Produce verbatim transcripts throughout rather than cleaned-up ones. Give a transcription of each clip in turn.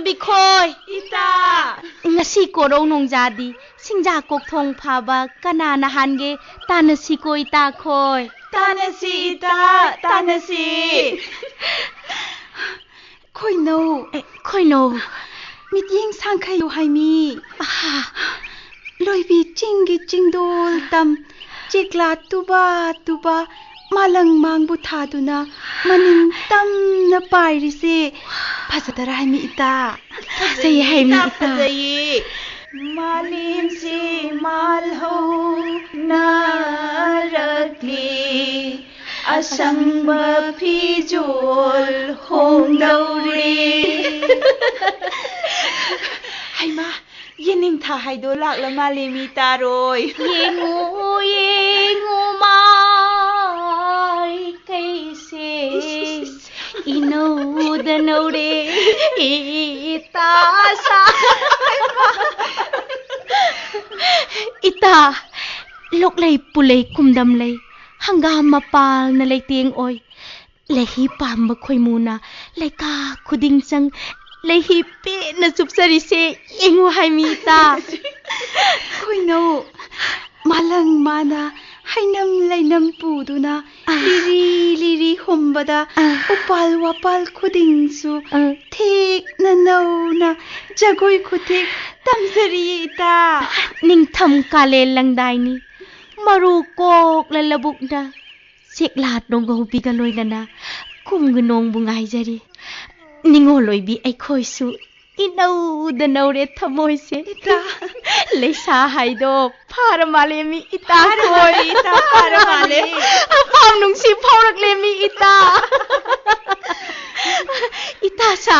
ꯕꯤꯈꯣꯏ꯫ ꯏꯇꯥ꯫ ꯉꯁꯤ ꯀꯣꯔꯧ ꯅꯣꯡꯖꯥꯗꯤ ꯁꯤꯡꯖꯥ ꯀꯣꯛꯊꯣꯡ ꯐꯥꯕ ꯀꯅꯥꯅ ꯍꯥꯟꯒꯦ? ꯇꯥꯟꯅꯁꯤꯀꯣ ꯏꯇꯥꯈꯣꯏ꯫ ꯇꯥꯟꯅꯁꯤ ꯏꯇꯥ, ꯇꯥꯟꯅꯁꯤ꯫ ꯈꯣꯏꯅꯧ꯫ ꯑꯦ, ꯈꯣꯏꯅꯧ꯫ ꯃꯤꯠꯌꯦꯡ ꯁꯥꯡꯈꯩꯌꯨ ꯍꯥꯏꯃꯤ꯫ ꯑꯍꯥ꯫ ꯂꯣꯏꯕꯤ ꯆꯤꯡꯒꯤ ꯆꯤꯡꯗꯣꯜ ꯇꯝ, ꯆꯦꯛꯂꯥ ꯇꯨꯕ ꯇꯨꯕ, ꯃꯥꯂꯪ ꯃꯥꯡꯕꯨ ꯊꯥꯗꯨꯅ ꯃꯅꯤꯡ ꯇꯝꯅ ꯄꯥꯏꯔꯤꯁꯦ ꯐꯖꯗꯔꯥ ꯍꯥꯏꯃꯤ ꯏꯇꯥ? ꯐꯖꯩ ꯍꯥꯏꯃꯤ ꯏꯇꯥ, ꯏꯇꯥ꯫ ꯐꯖꯩꯌꯦ꯫ ꯃꯥꯂꯦꯝꯁꯤ ꯃꯥꯜꯍꯧꯅꯔꯛꯂꯤ, ꯑꯁꯪꯕ ꯐꯤꯖꯣꯜ ꯍꯣꯡꯗꯧꯔꯦ꯫ ꯍꯩꯃꯥ, ꯌꯦꯅꯤꯡꯊꯥ ꯍꯥꯏꯗꯣ ꯂꯥꯛꯂ ꯃꯥꯜꯂꯦ ꯃꯤ ꯇꯥꯔꯣꯏ꯫ ꯌꯦꯡꯉꯨ, ꯌꯦꯡꯉꯨ ꯃꯥꯏꯀꯩꯁꯦ, ꯏꯁ, ꯏꯁ, ꯏꯁ꯫ ꯏꯅꯧꯗ ꯅꯧꯔꯦ ꯏꯇꯥ ꯁꯥ꯫ ꯏꯇꯥ, ꯂꯣꯛꯂꯩ ꯄꯨꯂꯩ ꯀꯨꯝꯗꯝ ꯂꯩ, ꯍꯪꯒꯥꯝ ꯃꯄꯥꯜꯅ ꯂꯩꯇꯦꯡ ꯑꯣꯏ꯫ ꯂꯩꯍꯤ ꯄꯥꯝꯕ ꯈꯣꯏꯃꯨꯅ ꯂꯩꯀꯥ ꯈꯨꯗꯤꯡ ꯆꯪ, ꯂꯩꯍꯤ ꯄꯦꯟꯅ ꯆꯨꯞꯆꯔꯤꯁꯦ ꯌꯦꯡꯉꯨ ꯍꯥꯏꯃꯤ ꯏꯇꯥ꯫ ꯈꯣꯏꯅꯧ, ꯃꯥꯂꯪ ꯃꯥꯅ ꯍꯩꯅꯝ ꯂꯩꯅꯝ ꯄꯨꯗꯨꯅ ꯑꯥ꯫ ꯂꯤꯔꯤ ꯂꯤꯔꯤ ꯍꯨꯝꯕꯗ ꯑꯥ꯫ ꯎꯄꯥꯜ ꯋꯥꯄꯥꯜ ꯈꯨꯗꯤꯡꯁꯨ ꯑꯥ꯫ ꯊꯦꯛꯅ ꯅꯧꯅ ꯖꯒꯣꯏ ꯈꯨꯊꯦꯛ ꯇꯝꯖꯔꯤꯌꯦ ꯏꯇꯥ꯫ ꯅꯤꯡꯊꯝ ꯀꯥꯂꯦꯟ ꯂꯪꯗꯥꯏꯅꯤ, ꯃꯔꯨ ꯀꯣꯛꯂ ꯂꯧꯕꯨꯛꯅ ꯆꯦꯛꯂꯥ ꯅꯣꯡꯒꯧꯕꯤꯒ ꯂꯣꯏꯅꯅ ꯀꯨꯝꯒ ꯅꯣꯡꯕꯨ ꯉꯥꯏꯖꯔꯤ꯫ ꯅꯤꯉꯣꯜ ꯑꯣꯏꯕꯤ ꯑꯩꯈꯣꯏꯁꯨ ꯏꯅꯧꯗ ꯅꯧꯔꯦ ꯊꯃꯣꯏꯁꯦ꯫ ꯏꯇꯥ꯫ ꯂꯩꯁꯥ ꯍꯥꯏꯗꯣ ꯐꯥꯔ ꯃꯥꯜꯂꯦ ꯃꯤ ꯏꯇꯥ ꯐꯥꯔ ꯈꯣꯏ꯫ ꯃꯥꯜꯂꯦ, ꯏꯇꯥ, ꯐꯥꯔ ꯃꯥꯜꯂꯦ꯫ ꯑꯄꯥꯝ ꯅꯨꯡꯁꯤ ꯐꯥꯎꯔꯛꯂꯦ ꯃꯤ ꯏꯇꯥ꯫ ꯏꯇꯥ ꯁꯥ,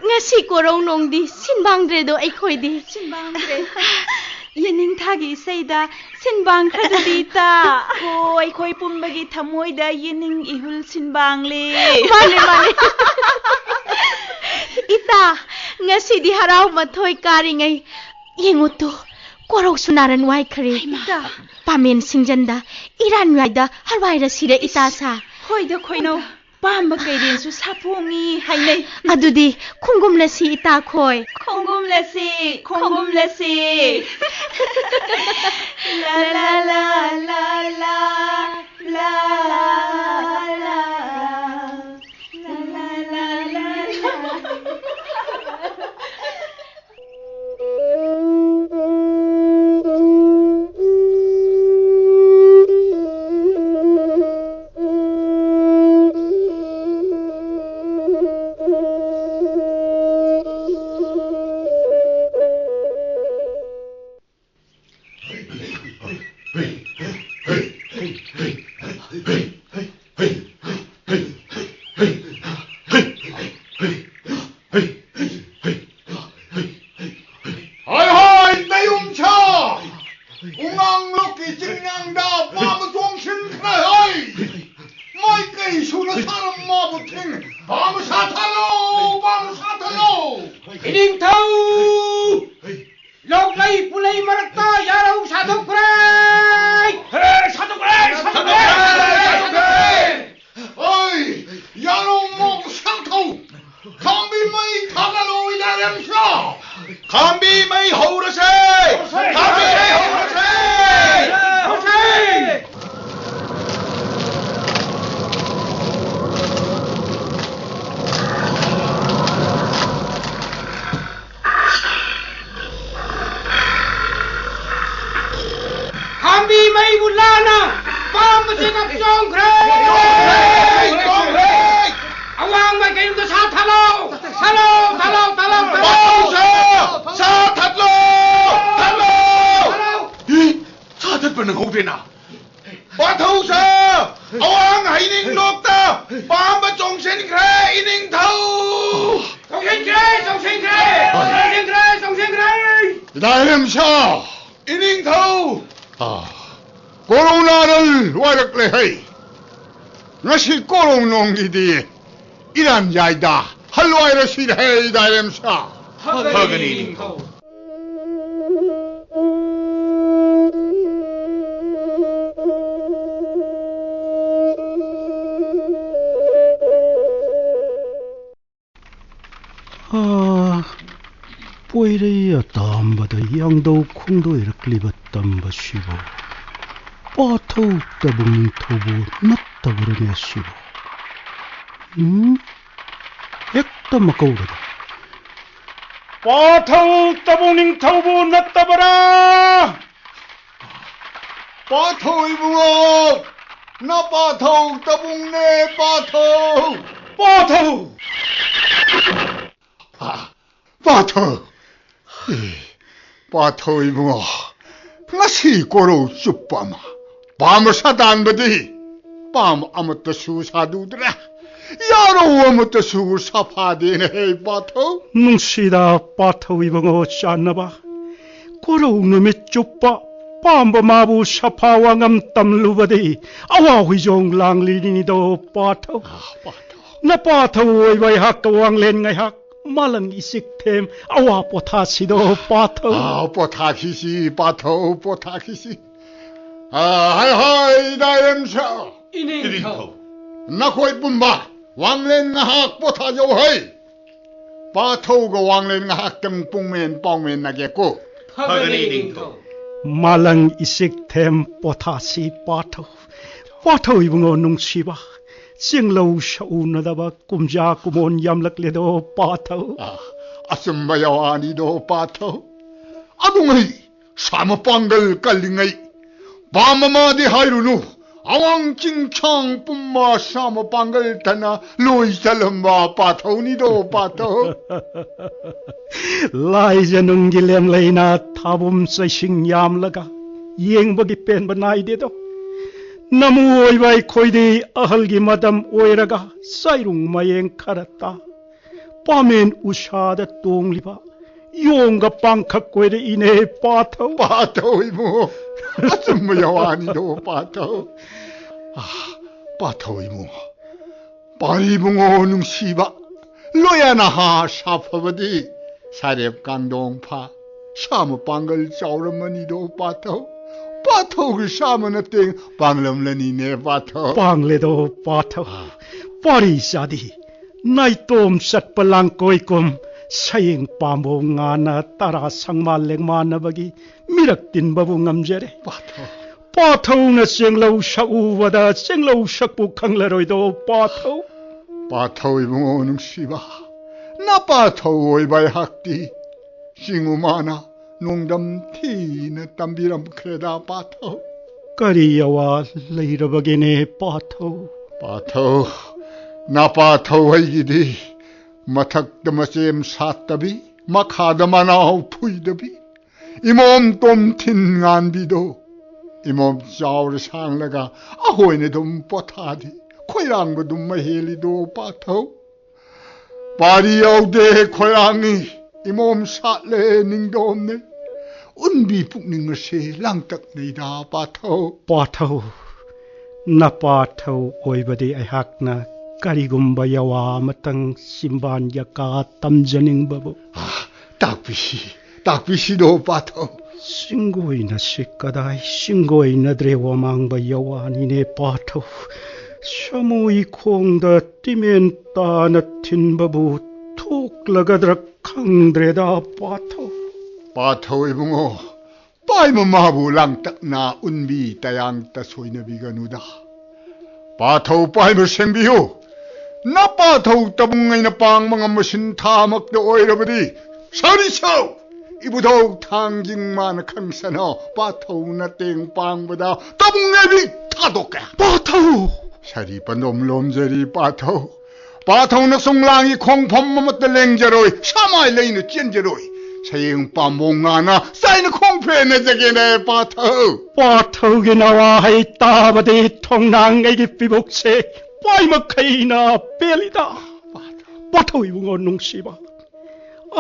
ꯉꯁꯤ ꯀꯣꯔꯧ ꯅꯣꯡꯗꯤ ꯁꯤꯟꯕꯥꯡꯗ꯭ꯔꯦꯗꯣ ꯑꯩꯈꯣꯏꯗꯤ꯫ ꯁꯤꯟꯕꯥꯡꯗ꯭ꯔꯦ꯫ ꯌꯦꯅꯤꯡꯊꯥꯒꯤ ꯏꯁꯩꯗ ꯁꯤꯟꯕꯥꯡ ꯈꯔꯗꯨꯗꯤ ꯏꯇꯥ꯫ ꯑꯣ, ꯑꯩꯈꯣꯏ ꯄꯨꯝꯕꯒꯤ ꯊꯃꯣꯏꯗ ꯌꯦꯅꯤꯡ ꯏꯍꯨꯜ ꯁꯤꯟꯕꯥꯡꯂꯦ꯫ ꯃꯥꯅꯦ, ꯃꯥꯅꯦ꯫ ꯏꯇꯥ, ꯉꯁꯤꯗꯤ ꯍꯔꯥꯎ ꯃꯊꯣꯏ ꯀꯥꯔꯤꯉꯩ ꯌꯦꯡꯉꯨ ꯇꯨ, ꯀꯣꯔꯧꯁꯨ ꯅꯥꯔꯟ ꯋꯥꯏꯈ꯭ꯔꯦ꯫ ꯍꯩꯃꯥ꯫ ꯏꯇꯥ꯫ ꯄꯥꯃꯦꯟ ꯁꯤꯡꯖꯟꯗ ꯏꯔꯥꯟ ꯋꯥꯏꯗ ꯍꯔꯋꯥꯏꯔ ꯁꯤꯔꯦ ꯏꯇꯥ ꯁꯥ꯫ ꯍꯣꯏꯗ ꯈꯣꯏꯅꯧ꯫ ꯄꯥꯝꯕ ꯀꯩꯔꯦꯟꯁꯨ ꯁꯥꯐꯣꯡꯉꯤ ꯍꯥꯏꯅꯩ꯫ ꯑꯗꯨꯗꯤ ꯈꯣꯡꯒꯨꯝꯂꯁꯤ ꯏꯇꯥꯈꯣꯏ꯫ ꯈꯣꯡꯒꯨꯝꯂꯁꯤ, ꯈꯣꯡꯒꯨꯝꯂꯁꯤ꯫ ꯂꯥ, ꯂꯥ, ꯂꯥ, ꯂꯥ, ꯂꯥ, ꯂꯥ, ꯂꯥ꯫ ꯍꯣꯏ, ꯍꯣꯏ, ꯅꯌꯨꯝꯁꯥ! ꯎꯉꯥꯡ ꯂꯣꯛꯀꯤ ꯆꯤꯡꯉꯥꯡꯗ ꯄꯥꯝꯕ ꯆꯣꯡꯁꯤꯟꯈ꯭ꯔꯦ ꯍꯣꯏ! ꯃꯥꯏꯀꯩ ꯁꯨꯅ ꯁꯥꯔꯝ ꯃꯥꯕꯨ ꯊꯤꯡ! ꯄꯥꯝꯕ ꯁꯥꯊꯠꯂꯣ! ꯄꯥꯝꯕ ꯁꯥꯊꯠꯂꯣ! ꯏꯅꯤꯡꯊꯧ! ꯂꯣꯛꯂꯩ ꯄꯨꯂꯩ ꯃꯔꯛꯇ ꯌꯥꯔꯧ ꯁꯥꯊꯣꯛꯈ꯭ꯔꯦ! ꯍꯦ, ꯁꯥꯊꯣꯛꯈ꯭ꯔꯦ! ꯁꯥꯊꯣꯛꯈ꯭ꯔꯦ! ꯁꯥꯊꯣꯛꯈ꯭ꯔꯦ! ꯁꯥꯊꯣꯛꯈ꯭ꯔꯦ! ꯑꯩ ꯌꯥꯔꯧ ꯃꯣꯛ ꯁꯥꯊꯧ! ꯈꯥꯝꯕꯤ ꯃꯩ ꯊꯥꯒꯠꯂꯣ, ꯏꯗꯥꯔꯦꯝꯁꯥ! ꯈꯥꯝꯕꯤ ꯃꯩ ꯍꯧꯔꯁꯦ! ꯈꯥꯝꯕꯤ ꯃꯩ ꯍꯧꯔꯁꯦ! ꯍꯧꯔꯁꯦ! ꯈꯥꯝꯕꯤ ꯃꯩꯕꯨ ꯂꯥꯟꯅ ꯄꯥꯝꯕꯁꯦ ꯀꯞ ꯆꯣꯡꯈ꯭ꯔꯦ! ꯆꯣꯡꯈ꯭ꯔꯦ! ꯆꯣꯡꯈ꯭ꯔꯦ! ꯑꯋꯥꯡ ꯃꯥꯏꯀꯩꯔꯣꯝꯗ ꯁꯥ ꯊꯥꯂꯣ! ꯊꯥꯂꯣ! ꯊꯥꯂꯣ! ꯊꯥꯂꯣ! ꯊꯥꯂꯣ! ꯄꯥꯊꯧꯁꯥ! ꯁꯥ ꯊꯠꯂꯣ! ꯊꯠꯂꯣ! ꯊꯥꯂꯣ! ꯏ, ꯁꯥ ꯊꯠꯄ ꯅꯪꯍꯧꯗ꯭ꯔꯦꯅ꯫ ꯄꯥꯊꯧꯁꯥ! ꯑꯋꯥꯡ ꯍꯩꯅꯤꯡ ꯂꯣꯛꯇ ꯄꯥꯝꯕ ꯆꯣꯡꯁꯤꯟꯈ꯭ꯔꯦ, ꯏꯅꯤꯡꯊꯧ! ꯆꯣꯡꯁꯤꯟꯈ꯭ꯔꯦ! ꯆꯣꯡꯁꯤꯟꯈ꯭ꯔꯦ! ꯆꯣꯡꯁꯤꯟꯈ꯭ꯔꯦ! ꯆꯣꯡꯁꯤꯟꯈ꯭ꯔꯦ! ꯏꯗꯥꯔꯦꯝꯁꯥ! ꯏꯅꯤꯡꯊꯧ! ꯑꯥ, ꯀꯣꯔꯧ ꯅꯥꯔꯜ ꯋꯥꯏꯔꯛꯂꯦ ꯍꯩ꯫ ꯉꯁꯤ ꯀꯣꯔꯧ ꯅꯣꯡꯒꯤꯗꯤ ꯏꯔꯥꯟ ꯌꯥꯏꯗ ꯍꯜꯋꯥꯏꯔꯁꯤꯗ ꯍꯩ ꯏꯗꯥꯔꯦꯝꯁꯥ꯫ ꯐꯒꯅꯤ ꯅꯤꯡꯊꯧ꯫ ꯑꯩ ꯑꯇꯥꯝꯕꯗ ꯌꯥꯡꯗꯧ ꯈꯣꯡꯗꯣꯏꯔꯛꯂꯤꯕ ꯇꯝꯕꯁꯤꯕꯨ ꯄꯥꯊꯧ ꯇꯕꯨꯡ ꯅꯤꯡꯊꯧꯕꯨ ꯅꯠꯇꯕ꯭ꯔꯅꯦ ꯁꯤꯕꯨ? ꯎꯝ? ꯍꯦꯛꯇ ꯃꯀꯧꯔꯗ꯫ ꯄꯥꯊꯧ ꯇꯕꯨꯡ ꯅꯤꯡꯊꯧꯕꯨ ꯅꯠꯇꯕ꯭ꯔꯥ? ꯄꯥꯊꯧ ꯏꯕꯨꯡꯉꯣ! ꯅ ꯄꯥꯊꯧ ꯇꯕꯨꯡꯅꯦ, ꯄꯥꯊꯧ! ꯄꯥꯊꯧ! ꯑ, ꯄꯥꯊꯧ! ꯑꯦ, ꯄꯥꯊꯧ ꯏꯕꯨꯡꯉꯣ, ꯉꯁꯤ ꯀꯣꯔꯧ ꯆꯨꯞꯄ ꯑꯃ ꯄꯥꯝꯕ ꯁꯥꯗꯥꯟꯕꯗꯤ ꯄꯥꯝꯕ ꯑꯃꯠꯇꯁꯨ ꯁꯥꯗꯨꯗ꯭ꯔꯦ, ꯌꯥꯔꯧ ꯑꯃꯠꯇꯁꯨ ꯁꯥꯐꯥꯗꯦꯅꯦ, ꯍꯦ ꯄꯥꯊꯧ꯫ ꯅꯨꯡꯁꯤꯗ ꯄꯥꯊꯧ ꯏꯕꯨꯡꯉꯣ ꯆꯥꯟꯅꯕ, ꯀꯣꯔꯧ ꯅꯨꯃꯤꯠ ꯆꯨꯞꯄ ꯄꯥꯝꯕ ꯃꯥꯕꯨ ꯁꯥꯐꯥ ꯋꯥꯉꯝ ꯇꯝꯂꯨꯕꯗꯤ ꯑꯋꯥ ꯍꯨꯏꯖꯣꯡ ꯂꯥꯡꯂꯤꯅꯤꯗꯣ ꯄꯥꯊꯧ꯫ ꯑ, ꯄꯥꯊꯧ꯫ ꯅꯄꯥꯊꯧ ꯑꯣꯏꯕ ꯑꯩꯍꯥꯛꯀ ꯋꯥꯡꯂꯦꯟ ꯉꯥꯏꯍꯥꯛ ꯃꯥꯂꯪ ꯏꯆꯤꯛ ꯊꯦꯝ ꯑꯋꯥ ꯄꯣꯊꯥꯁꯤꯗꯣ ꯄꯥꯊꯧ꯫ ꯑ, ꯄꯣꯊꯥꯈꯤꯁꯤ ꯄꯥꯊꯧ, ꯄꯣꯊꯥꯈꯤꯁꯤ꯫ ꯑ, ꯍꯥꯏ ꯍꯥꯏ, ꯏꯗꯥꯏꯔꯦꯝꯁ꯫ ꯏꯅꯤꯡꯊꯧ꯫ ꯅꯈꯣꯏ ꯄꯨꯝꯕ ꯋꯥꯡꯂꯦꯟ ꯉꯥꯏꯍꯥꯛ ꯄꯣꯊꯥꯖꯧ ꯍꯩ꯫ ꯄꯥꯊꯧꯒ ꯋꯥꯡꯂꯦꯟ ꯉꯥꯏꯍꯥꯛꯇꯪ ꯄꯨꯡꯃꯦꯟ ꯄꯥꯎꯃꯦꯟꯅꯒꯦꯀꯣ꯫ ꯐꯒꯅꯤ, ꯏꯅꯤꯡꯊꯧ꯫ ꯃꯥꯂꯪ ꯏꯆꯤꯛ ꯊꯦꯝ ꯄꯣꯊꯥꯁꯤ ꯄꯥꯊꯧ꯫ ꯄꯥꯊꯧ ꯏꯕꯨꯡꯉꯣ ꯅꯨꯡꯁꯤꯕ, ꯆꯤꯡꯂꯧ ꯁꯎꯅꯗꯕ ꯀꯨꯝꯖꯥ ꯀꯨꯃꯣꯟ ꯌꯥꯝꯂꯛꯂꯦꯗꯣ ꯄꯥꯊꯧ꯫ ꯑ, ꯑꯆꯨꯝꯕ ꯌꯥꯋꯥꯅꯤꯗꯣ ꯄꯥꯊꯧ꯫ ꯑꯗꯨꯉꯩ ꯁꯥ ꯃꯄꯥꯡꯒꯜ ꯀꯜꯂꯤꯉꯩ ꯄꯥꯝꯕ ꯃꯥꯗꯤ ꯍꯥꯏꯔꯨꯅꯨ, ꯑꯋꯥꯡ ꯆꯤꯡꯁꯥꯡ ꯄꯨꯝꯕ ꯁꯥ ꯃꯄꯥꯡꯒꯜ ꯇꯅ ꯂꯣꯏ ꯆꯜꯂꯝꯕ ꯄꯥꯊꯧꯅꯤꯗꯣ ꯄꯥꯊꯧ꯫ ꯂꯥꯏꯖꯅꯨꯡꯒꯤ ꯂꯦꯝꯂꯩꯅ ꯊꯥꯕꯨꯝ ꯆꯩꯁꯤꯡ ꯌꯥꯝꯂꯒ ꯌꯦꯡꯕꯒꯤ ꯄꯦꯟꯕ ꯅꯥꯏꯗꯦꯗꯣ꯫ ꯅꯃꯨ ꯑꯣꯏꯕ ꯑꯩꯈꯣꯏꯗꯤ ꯑꯍꯜꯒꯤ ꯃꯇꯝ ꯑꯣꯏꯔꯒ ꯆꯩꯔꯨꯡ ꯃꯌꯦꯡ ꯈꯔ ꯇꯥ, ꯄꯥꯃꯦꯟ ꯎꯁꯥꯗ ꯇꯣꯡꯂꯤꯕ ꯌꯣꯡꯒ ꯄꯥꯡꯈꯛ ꯑꯣꯏꯔꯛꯏꯅꯦ ꯄꯥꯊꯧ꯫ ꯄꯥꯊꯧ ꯏꯕꯨꯡꯉꯣ, ꯑꯆꯨꯝꯕ ꯌꯥꯋꯥꯅꯤꯗꯣ ꯄꯥꯊꯧ꯫ ꯑꯥ, ꯄꯥꯊꯧ ꯏꯕꯨꯡꯉꯣ, ꯄꯥꯔꯤ ꯏꯕꯨꯡꯉꯣ ꯅꯨꯡꯁꯤꯕ, ꯂꯣꯌꯥ ꯅꯍꯥ ꯁꯥꯐꯕꯗꯤ ꯁꯥꯔꯦꯞ ꯀꯥꯡꯗꯣꯡ ꯐꯥ, ꯁꯥ ꯃꯄꯥꯡꯒꯜ ꯆꯥꯎꯔꯝꯃꯅꯤꯗꯣ ꯄꯥꯊꯧ꯫ ꯄꯥꯊꯧꯒꯤ ꯁꯥ ꯃꯅꯇꯦꯡ ꯄꯥꯡꯂꯝꯂꯅꯤꯅꯦ ꯄꯥꯊꯧ꯫ ꯄꯥꯡꯂꯦꯗꯣ ꯄꯥꯊꯧ꯫ ꯑꯥ꯫ ꯄꯥꯔꯤ ꯆꯥꯗꯤ ꯅꯥꯏꯇꯣꯝ ꯆꯠꯄ ꯂꯥꯡꯀꯣꯏ ꯀꯨꯝ ꯁꯌꯦꯡ ꯄꯥꯝꯕꯣꯝ ꯉꯥꯅ ꯇꯔꯥ ꯁꯪꯃꯥꯟ ꯂꯦꯡꯃꯥꯟꯅꯕꯒꯤ ꯃꯤꯔꯛ ꯇꯤꯟꯕꯕꯨ ꯉꯝꯖꯔꯦ꯫ ꯄꯥꯊꯧ꯫ ꯄꯥꯊꯧꯅ ꯆꯦꯡꯂꯧ ꯁꯛ ꯎꯕꯗ ꯆꯦꯡꯂꯧ ꯁꯛꯄꯨ ꯈꯪꯂꯔꯣꯏꯗꯣ ꯄꯥꯊꯧ꯫ ꯄꯥꯊꯧ ꯏꯕꯨꯡꯉꯣ ꯅꯨꯡꯁꯤꯕ, ꯅꯄꯥꯊꯧ ꯑꯣꯏꯕ ꯑꯩꯍꯥꯛꯇꯤ ꯆꯤꯡꯉꯨ ꯃꯥꯅ ꯅꯣꯡꯗꯝ ꯊꯤꯅ ꯇꯝꯕꯤꯔꯝꯈ꯭ꯔꯦꯗ ꯄꯥꯊꯧ꯫ ꯀꯔꯤ ꯑꯋꯥ ꯂꯩꯔꯕꯒꯦꯅꯦ ꯄꯥꯊꯧ? ꯄꯥꯊꯧ, ꯅꯄꯥꯊꯧ ꯑꯩꯒꯤꯗꯤ ꯃꯊꯛꯇ ꯃꯆꯦꯝ ꯁꯥꯠꯇꯕꯤ, ꯃꯈꯥꯗ ꯃꯅꯥꯎ ꯐꯨꯏꯗꯕꯤ, ꯏꯃꯣꯝ ꯇꯣꯝꯊꯤꯟ ꯉꯥꯟꯕꯤꯗꯣ, ꯏꯃꯣꯝ ꯆꯥꯎꯔ ꯁꯥꯡꯂꯒ ꯑꯍꯣꯏꯅ ꯑꯗꯨꯝ ꯄꯣꯊꯥꯗꯤ ꯈꯣꯏꯔꯥꯡꯕ ꯑꯗꯨꯝ ꯃꯍꯦꯜꯂꯤꯗꯣ ꯄꯥꯊꯧ꯫ ꯄꯥꯔꯤ ꯌꯥꯎꯗꯦ ꯈꯣꯏꯔꯥꯡꯅꯤ, ꯏꯃꯣꯝ ꯁꯥꯠꯂꯦ ꯅꯤꯡꯗꯣꯝꯅꯤ꯫ ꯎꯟꯕꯤ ꯄꯨꯛꯅꯤꯡ ꯑꯁꯦ ꯂꯥꯡꯇꯛꯅꯩꯗ ꯄꯥꯊꯧ꯫ ꯄꯥꯊꯧ, ꯅꯄꯥꯊꯧ ꯑꯣꯏꯕꯗꯤ ꯑꯩꯍꯥꯛꯅ ꯀꯔꯤꯒꯨꯝꯕ ꯌꯥꯋꯥ ꯑꯃꯇꯪ ꯆꯤꯝꯕꯥꯟ ꯌꯀꯥ ꯇꯝꯖꯅꯤꯡꯕꯕꯨ꯫ ꯇꯥꯛꯄꯤꯁꯤ, ꯇꯥꯛꯄꯤꯁꯤꯗꯣ ꯄꯥꯊꯧ꯫ ꯆꯤꯡꯒꯣꯏꯅꯁꯤ ꯀꯗꯥꯏ ꯆꯤꯡꯒꯣꯏꯅꯗ꯭ꯔꯦ ꯋꯥꯃꯥꯡꯕ ꯌꯥꯋꯥꯅꯤꯅꯦ ꯄꯥꯊꯧ꯫ ꯁꯃꯨꯏ ꯈꯣꯡꯗ ꯇꯤꯃꯦꯟ ꯇꯥꯅ ꯊꯤꯟꯕꯕꯨ ꯊꯣꯛꯂꯒꯗ꯭ꯔ ꯈꯪꯗ꯭ꯔꯦꯗ ꯄꯥꯊꯧ꯫ ꯄꯥꯊꯧ ꯏꯕꯨꯡꯉꯣ, ꯄꯥꯏꯃ ꯃꯥꯕꯨ ꯂꯥꯡꯇꯛꯅ ꯎꯟꯕꯤ ꯇꯌꯥꯡꯇ ꯁꯣꯏꯅꯕꯤꯒꯅꯨꯗ꯫ ꯄꯥꯊꯧ ꯄꯥꯏꯃ ꯁꯦꯡꯕꯤꯌꯨ꯫ ꯅꯄꯥꯊꯧ ꯇꯕꯨꯡ ꯑꯩꯅ ꯄꯥꯡꯕ ꯉꯝꯕ ꯁꯤꯟꯊꯥꯃꯛꯇ ꯑꯣꯏꯔꯕꯗꯤ ꯁꯥꯔꯤꯁꯧ ꯏꯕꯨꯙꯧ ꯊꯥꯡꯖꯤꯡ ꯃꯥꯅ ꯈꯪꯁꯅꯣ꯫ ꯄꯥꯊꯧꯅ ꯇꯦꯡ ꯄꯥꯡꯕꯗ ꯇꯕꯨꯡ ꯑꯩꯕꯤ ꯊꯥꯗꯣꯛꯀꯦ꯫ ꯄꯥꯊꯧ! ꯁꯥꯔꯤ ꯄꯟꯗꯣꯝ ꯂꯣꯝꯖꯔꯤ ꯄꯥꯊꯧ꯫ ꯄꯥꯊꯧꯅ ꯁꯨꯡꯂꯥꯡꯒꯤ ꯈꯣꯡꯐꯝ ꯑꯃꯠꯇ ꯂꯦꯡꯖꯔꯣꯏ, ꯁꯃꯥꯏ ꯂꯩꯅ ꯆꯦꯟꯖꯔꯣꯏ꯫ ꯁꯌꯦꯡ ꯄꯥꯝꯕꯣꯝ ꯉꯥꯅ ꯆꯥꯏꯅ ꯈꯣꯡ ꯐꯦꯟꯅꯖꯒꯦꯅꯦ ꯄꯥꯊꯧ꯫ ꯄꯥꯊꯧꯒꯤ ꯅꯋꯥꯍꯩ ꯇꯥꯕꯗꯤ ꯊꯣꯡꯅꯥꯡ ꯑꯩꯒꯤ ꯄꯤꯕꯨꯛꯁꯦ ꯄꯥꯏ ꯃꯈꯩꯅ ꯄꯦꯜꯂꯤꯗ꯫ ꯄꯥꯊꯧ ꯏꯕꯨꯡꯉꯣ ꯅꯨꯡꯁꯤꯕ,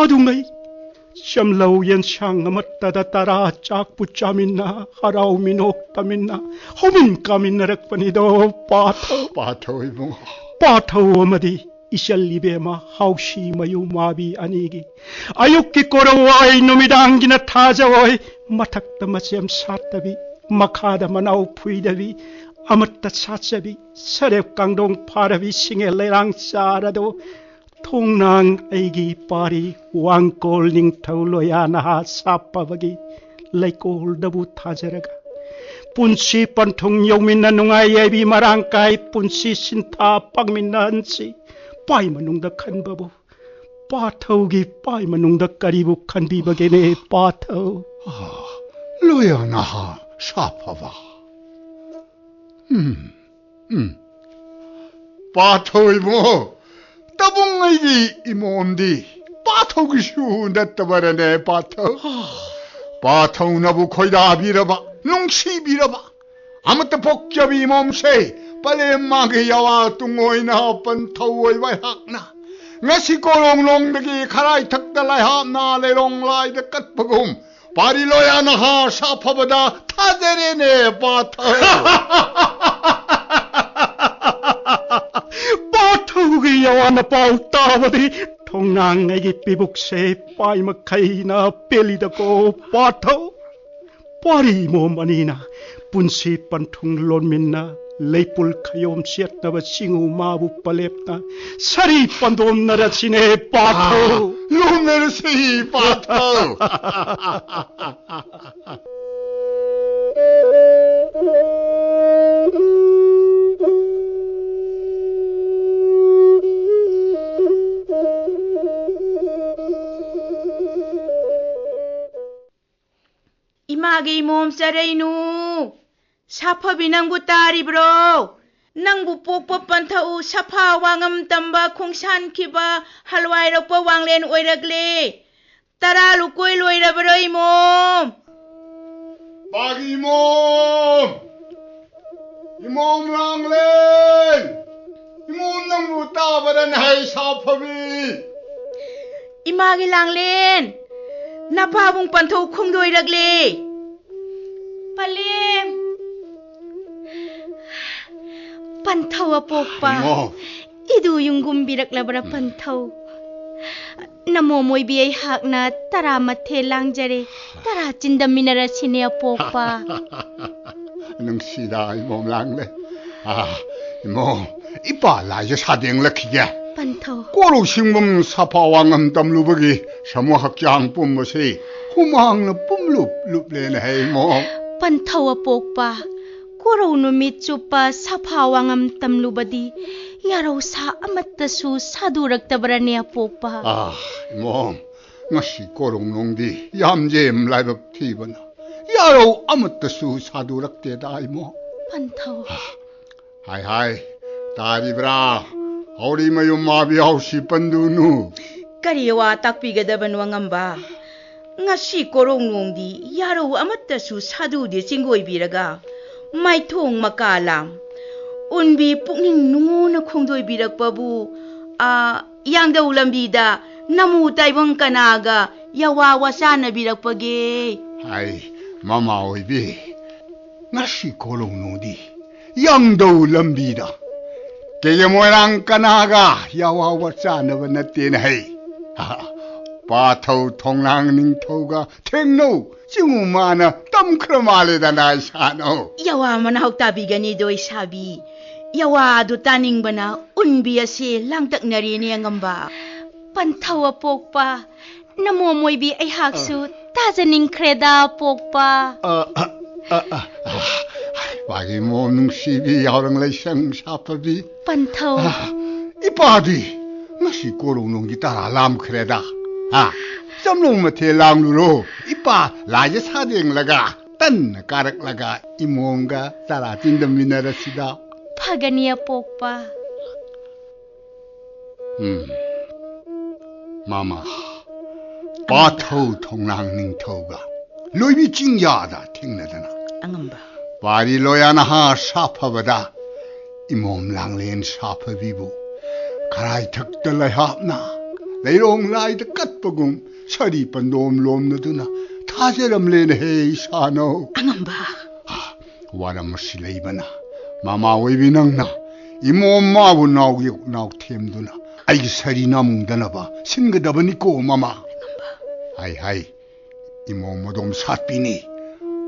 ꯑꯗꯨꯉꯩ ꯆꯝꯂꯧ ꯌꯦꯟꯁꯥꯡ ꯑꯃꯠꯇꯗ ꯇꯔꯥ ꯆꯥꯛꯄꯨ ꯆꯥꯃꯤꯟꯅ, ꯍꯔꯥꯎ ꯃꯤꯅꯣꯛ ꯇꯥꯃꯤꯟꯅ, ꯍꯧꯃꯤꯟ ꯀꯥꯃꯤꯟꯅꯔꯛꯄꯅꯤꯗꯣ ꯄꯥꯊꯧ꯫ ꯄꯥꯊꯧ ꯏꯕꯨꯡꯉꯣ꯫ ꯄꯥꯊꯧ ꯑꯃꯗꯤ ꯏꯆꯜ ꯏꯕꯦꯝꯃ ꯍꯥꯎꯁꯤ ꯃꯌꯨ ꯃꯥꯕꯤ ꯑꯅꯤꯒꯤ ꯑꯌꯨꯛꯀꯤ ꯀꯣꯔꯧꯑꯣꯏ, ꯅꯨꯃꯤꯗꯥꯡꯒꯤꯅ ꯊꯥꯖꯑꯣꯏ, ꯃꯊꯛꯇ ꯃꯆꯦꯝ ꯁꯥꯠꯇꯕꯤ, ꯃꯈꯥꯗ ꯃꯅꯥꯎ ꯐꯨꯏꯗꯕꯤ, ꯑꯃꯠꯇ ꯁꯥꯠꯆꯕꯤ, ꯁꯔꯦꯞ ꯀꯥꯡꯗꯣꯡ ꯐꯥꯔꯕꯤ, ꯁꯤꯡꯉꯦꯜ ꯂꯩꯔꯥꯡ ꯆꯥꯔꯗꯣ ꯊꯣꯡꯅꯥꯡ ꯑꯩꯒꯤ ꯄꯥꯔꯤ ꯋꯥꯡꯀꯣꯜ ꯅꯤꯡꯊꯧ ꯂꯣꯌꯥ ꯅꯍꯥ ꯁꯥꯐꯕꯒꯤ ꯂꯩꯀꯣꯜꯗꯕꯨ ꯊꯥꯖꯔꯒ, ꯄꯨꯟꯁꯤ ꯄꯟꯊꯨꯡ ꯌꯧꯃꯤꯟꯅ ꯅꯨꯡꯉꯥꯏ ꯌꯥꯏꯕꯤ ꯃꯔꯥꯡ ꯀꯥꯏ ꯄꯨꯟꯁꯤ ꯁꯤꯟꯊꯥ ꯄꯥꯡꯃꯤꯟꯅꯍꯟꯁꯤ꯫ ꯄꯥꯏ ꯃꯅꯨꯡꯗ ꯈꯟꯕꯕꯨ, ꯄꯥꯊꯧꯒꯤ ꯄꯥꯏ ꯃꯅꯨꯡꯗ ꯀꯔꯤꯕꯨ ꯈꯟꯕꯤꯕꯒꯦꯅꯦ ꯄꯥꯊꯧ? ꯑꯥ, ꯂꯣꯌꯥ ꯅꯍꯥ ꯁꯥꯐꯕ꯫ ꯎꯝ, ꯎꯝ꯫ ꯄꯥꯊꯧ ꯏꯕꯨꯡꯉꯣ, ꯇꯕꯨꯡ ꯑꯩꯒꯤ ꯏꯃꯣꯝꯗꯤ ꯄꯥꯊꯧꯒꯤꯁꯨ ꯅꯠꯇꯕꯔꯅꯦ ꯄꯥꯊꯧ? ꯄꯥꯊꯧꯅꯕꯨ ꯈꯣꯏꯗꯥꯕꯤꯔꯕ, ꯅꯨꯡꯁꯤꯕꯤꯔꯕ, ꯑꯃꯠꯇ ꯄꯣꯛꯆꯕꯤ ꯏꯃꯣꯝꯁꯦ, ꯄꯂꯦꯝ ꯃꯥꯒꯤ ꯌꯥꯋꯥ ꯇꯨꯡ ꯑꯣꯏꯅ ꯄꯟꯊꯧ ꯑꯣꯏꯕ ꯑꯩꯍꯥꯛꯅ ꯉꯁꯤ ꯀꯣꯂꯣꯡꯂꯣꯡꯗꯒꯤ ꯈꯔꯥꯏꯊꯛꯇ ꯂꯥꯏꯍꯥꯞꯅ ꯂꯩꯔꯣꯡ ꯂꯥꯏꯗ ꯀꯠꯄꯒꯨꯝ, ꯄꯥꯔꯤ ꯂꯣꯌꯥ ꯅꯍꯥ ꯁꯥꯐꯕꯗ ꯊꯥꯖꯔꯦꯅꯦ ꯄꯥꯊꯧ꯫ ꯄꯥꯊꯧꯒꯤ ꯌꯥꯋꯥꯅ ꯄꯥꯎ ꯇꯥꯕꯗꯤ ꯊꯣꯡꯅꯥꯡ ꯑꯩꯒꯤ ꯄꯤꯕꯨꯛꯁꯦ ꯄꯥꯏ ꯃꯈꯩꯅ ꯄꯦꯜꯂꯤꯗꯀꯣ ꯄꯥꯊꯧ꯫ ꯄꯥꯔꯤ ꯏꯃꯣꯝ ꯑꯅꯤꯅ ꯄꯨꯟꯁꯤ ꯄꯟꯊꯨꯡ ꯂꯣꯟꯃꯤꯟꯅ ꯂꯩꯄꯨꯜ ꯈꯌꯣꯝ ꯁꯦꯠꯅꯕ ꯁꯤꯡꯉꯨ ꯃꯥꯕꯨ ꯄꯂꯦꯞꯅ ꯁꯔꯤ ꯄꯟꯗꯣꯝꯅꯔꯁꯤꯅꯦ ꯄꯥꯊꯧ꯫ ꯂꯣꯝꯅꯔꯁꯤ ꯄꯥꯊꯧ꯫ ꯏꯃꯥꯒꯤ ꯏꯃꯣꯝ ꯆꯔꯩꯅꯨ, ꯁꯥꯐꯕꯤ ꯅꯪꯕꯨ ꯇꯥꯔꯤꯕ꯭ꯔꯣ? ꯅꯪꯕꯨ ꯄꯣꯛꯄ ꯄꯟꯊꯧ ꯁꯐꯥ ꯋꯥꯉꯝ ꯇꯝꯕ ꯈꯣꯡꯁꯥꯟꯈꯤꯕ ꯍꯜꯋꯥꯏꯔꯛꯄ ꯋꯥꯡꯂꯦꯟ ꯑꯣꯏꯔꯛꯂꯦ꯫ ꯇꯔꯥ ꯂꯨꯀꯣꯏ ꯂꯣꯏꯔꯕ꯭ꯔꯣ ꯏꯃꯣꯝ? ꯄꯥꯒꯤ ꯏꯃꯣꯝ! ꯏꯃꯣꯝ ꯂꯥꯡꯂꯦꯟ! ꯏꯃꯣꯝ ꯅꯪꯕꯨ ꯇꯥꯕꯗ ꯅꯍꯩ ꯁꯥꯐꯕꯤ! ꯏꯃꯥꯒꯤ ꯂꯥꯡꯂꯦꯟ! ꯅꯄꯥꯕꯨꯡ ꯄꯟꯊꯧ ꯈꯣꯡꯗꯣꯏꯔꯛꯂꯦ꯫ ꯄꯂꯦꯝ! ꯄꯟꯊꯧ ꯑꯄꯣꯛꯄ! ꯏꯃꯣꯝ! ꯏꯗꯨ ꯌꯨꯝꯒꯨꯝꯕꯤꯔꯛꯂꯕ꯭ꯔꯥ ꯄꯟꯊꯧ? ꯅꯃꯣꯝ ꯑꯣꯏꯕꯤ ꯑꯩꯍꯥꯛꯅ ꯇꯔꯥꯃꯥꯊꯣꯏ ꯂꯥꯡꯖꯔꯦ, ꯇꯔꯥ ꯆꯤꯟꯗꯃꯤꯟꯅꯔꯁꯤꯅꯦ ꯑꯄꯣꯛꯄ꯫ ꯅꯨꯡꯁꯤꯗ ꯏꯃꯣꯝ ꯂꯥꯡꯂꯦꯟ꯫ ꯑꯥ, ꯏꯃꯣꯝ, ꯏꯄꯥ ꯂꯥꯏꯖ ꯁꯥꯗꯦꯡꯂꯛꯈꯤꯒꯦ꯫ ꯄꯟꯊꯧ꯫ ꯀꯣꯔꯧ ꯁꯤꯡꯕꯝ ꯁꯥꯐꯥ ꯋꯥꯉꯝ ꯇꯝꯂꯨꯕꯒꯤ ꯁꯃꯨ ꯍꯛꯆꯥꯡ ꯄꯨꯝꯕꯁꯤ ꯍꯨꯃꯥꯡꯅ ꯄꯨꯝꯂꯨꯞ ꯂꯨꯞꯂꯦꯅ ꯍꯥꯏ ꯏꯃꯣꯝ꯫ ꯄꯟꯊꯧ ꯑꯄꯣꯛꯄ, ꯀꯣꯔꯧ ꯅꯨꯃꯤꯠ ꯆꯨꯞꯄ ꯁꯥꯐꯥ ꯋꯥꯉꯝ ꯇꯝꯂꯨꯕꯗꯤ ꯌꯥꯔꯧ ꯁꯥ ꯑꯃꯠꯇꯁꯨ ꯁꯥꯗꯨꯔꯛꯇꯕꯔꯅꯦ ꯑꯄꯣꯛꯄ? ꯑꯥ, ꯏꯃꯣꯝ, ꯉꯁꯤ ꯀꯣꯔꯧ ꯅꯣꯡꯗꯤ ꯌꯥꯝꯖꯦꯝ ꯂꯥꯏꯕꯛ ꯊꯤꯕꯅ ꯌꯥꯔꯧ ꯑꯃꯠꯇꯁꯨ ꯁꯥꯗꯨꯔꯛꯇꯦꯗ ꯏꯃꯣꯝ꯫ ꯄꯟꯊꯧ꯫ ꯍꯥꯏ ꯍꯥꯏ, ꯇꯥꯔꯤꯕ꯭ꯔꯥ? ꯍꯧꯔꯤ ꯃꯌꯨꯝ ꯃꯥꯕꯤ ꯍꯥꯎꯁꯤ ꯄꯟꯗꯨꯅꯨ꯫ ꯀꯔꯤ ꯋꯥ ꯇꯥꯛꯄꯤꯒꯗꯕꯅꯣ ꯑꯉꯝꯕ? ꯉꯁꯤ ꯀꯣꯔꯣꯡ ꯅꯣꯡꯗꯤ ꯌꯥꯔꯧ ꯑꯃꯠꯇꯁꯨ ꯁꯥꯗꯨꯗꯦ ꯆꯤꯡꯒꯣꯏꯕꯤꯔꯒ, ꯃꯥꯏꯊꯣꯡ ꯃꯀꯥ ꯂꯥꯝ ꯎꯟꯕꯤ ꯄꯨꯛꯅꯤꯡ ꯅꯨꯡꯉꯣꯟꯅ ꯈꯣꯡꯗꯣꯏꯕꯤꯔꯛꯄꯕꯨ, ꯑꯥ, ꯌꯥꯡꯗꯧ ꯂꯝꯕꯤꯗ ꯅꯃꯨ ꯇꯥꯏꯕꯪ ꯀꯅꯥꯒ ꯌꯥꯋꯥ ꯋꯥꯆꯥꯅꯕꯤꯔꯛꯄꯒꯦ? ꯍꯥꯏ, ꯃꯃꯥ ꯑꯣꯏꯕꯤ, ꯉꯁꯤ ꯀꯣꯔꯣꯡ ꯅꯣꯡꯗꯤ ꯌꯥꯡꯗꯧ ꯂꯝꯕꯤꯗ ꯀꯦꯒꯦ ꯃꯣꯏꯔꯥꯡ ꯀꯅꯥꯒ ꯌꯥꯋꯥ ꯋꯥꯆꯥꯅꯕ ꯅꯠꯇꯦꯅ ꯍꯩ꯫ ꯄꯥꯊꯧ ꯊꯣꯡꯅꯥꯡ ꯅꯤꯡꯊꯧꯒ ꯊꯦꯡꯅꯧ ꯆꯤꯡꯉꯨ ꯃꯥꯅ ꯇꯝꯈ꯭ꯔ ꯃꯥꯜꯂꯦꯗꯅ ꯏꯁꯥꯅꯧ꯫ ꯌꯥꯋꯥ ꯃꯅꯥꯎ ꯇꯥꯕꯤꯒꯅꯤꯗꯣ ꯏꯁꯥꯕꯤ꯫ ꯌꯥꯋꯥꯗꯨ ꯇꯥꯅꯤꯡꯕꯅ ꯎꯟꯕꯤ ꯑꯁꯦ ꯂꯥꯡꯇꯛꯅꯔꯦꯅꯦ ꯑꯉꯝꯕ꯫ ꯄꯟꯊꯧ ꯑꯄꯣꯛꯄ, ꯅꯃꯣꯝ ꯑꯣꯏꯕꯤ ꯑꯩꯍꯥꯛꯁꯨ ꯇꯥꯖꯅꯤꯡꯈ꯭ꯔꯦꯗ ꯑꯄꯣꯛꯄ꯫ ꯑ, ꯑ, ꯑ, ꯑ, ꯑ, ꯃꯥꯒꯤ ꯃꯣꯝ ꯅꯨꯡꯁꯤꯕꯤ ꯌꯥꯎꯔꯪ ꯂꯩꯁꯪ ꯁꯥꯐꯕꯤ꯫ ꯄꯟꯊꯧ꯫ ꯑ, ꯏꯄꯥꯗꯤ ꯉꯁꯤ ꯀꯣꯔꯣꯡ ꯅꯣꯡꯒꯤ ꯇꯔꯥ ꯂꯥꯝꯈ꯭ꯔꯦꯗ꯫ ꯍꯥ? ꯆꯝꯂꯧ ꯃꯊꯦꯜ ꯂꯥꯡꯂꯨꯔꯣ꯫ ꯏꯄꯥ ꯂꯥꯏꯖ ꯁꯥꯗꯦꯡꯂꯒ ꯇꯟꯅ ꯀꯥꯔꯛꯂꯒ ꯏꯃꯣꯝꯒ ꯆꯔꯥ ꯆꯤꯟꯗꯃꯤꯟꯅꯔꯁꯤꯗ꯫ ꯐꯒꯅꯤ ꯑꯄꯣꯛꯄ꯫ ꯎꯝ꯫ ꯃꯃꯥ, ꯄꯥꯊꯧ ꯊꯣꯡꯅꯥꯡ ꯅꯤꯡꯊꯧꯒ ꯂꯣꯏꯕꯤ ꯆꯤꯡꯌꯥꯗ ꯊꯦꯡꯅꯗꯅ꯫ ꯑꯉꯝꯕ꯫ ꯄꯥꯔꯤ ꯂꯣꯌꯥꯅꯍꯥ ꯁꯥꯐꯕꯗ ꯏꯃꯣꯝ ꯂꯥꯡꯂꯦꯟ ꯁꯥꯐꯕꯤꯕꯨ ꯈꯔꯥꯏꯊꯛꯇ ꯂꯩꯍꯥꯞꯅ ꯂꯩꯔꯣꯡ ꯂꯥꯏꯗ ꯀꯠꯄꯒꯨꯝ ꯁꯥꯔꯤ ꯄꯟꯗꯣꯝ ꯂꯣꯝꯅꯗꯨꯅ ꯊꯥꯖꯔꯝꯂꯦꯅ ꯍꯦ ꯏꯁꯥꯅꯧ꯫ ꯑꯉꯝꯕ꯫ ꯋꯥꯔꯝ ꯑꯁꯤ ꯂꯩꯕꯅ ꯃꯃꯥ ꯑꯣꯏꯕꯤ ꯅꯪꯅ ꯏꯃꯣꯝ ꯃꯥꯕꯨ ꯅꯥꯎ ꯌꯦꯛ ꯅꯥꯎ ꯊꯦꯝꯗꯨꯅ ꯑꯩꯒꯤ ꯁꯔꯤ ꯅꯥꯃꯨꯡꯗꯅꯕ ꯁꯤꯟꯒꯗꯕꯅꯤꯀꯣ ꯃꯃꯥ꯫ ꯍꯥꯏ ꯍꯥꯏ, ꯏꯃꯣꯝ ꯑꯗꯣꯝ ꯁꯥꯠꯄꯤꯅꯤ꯫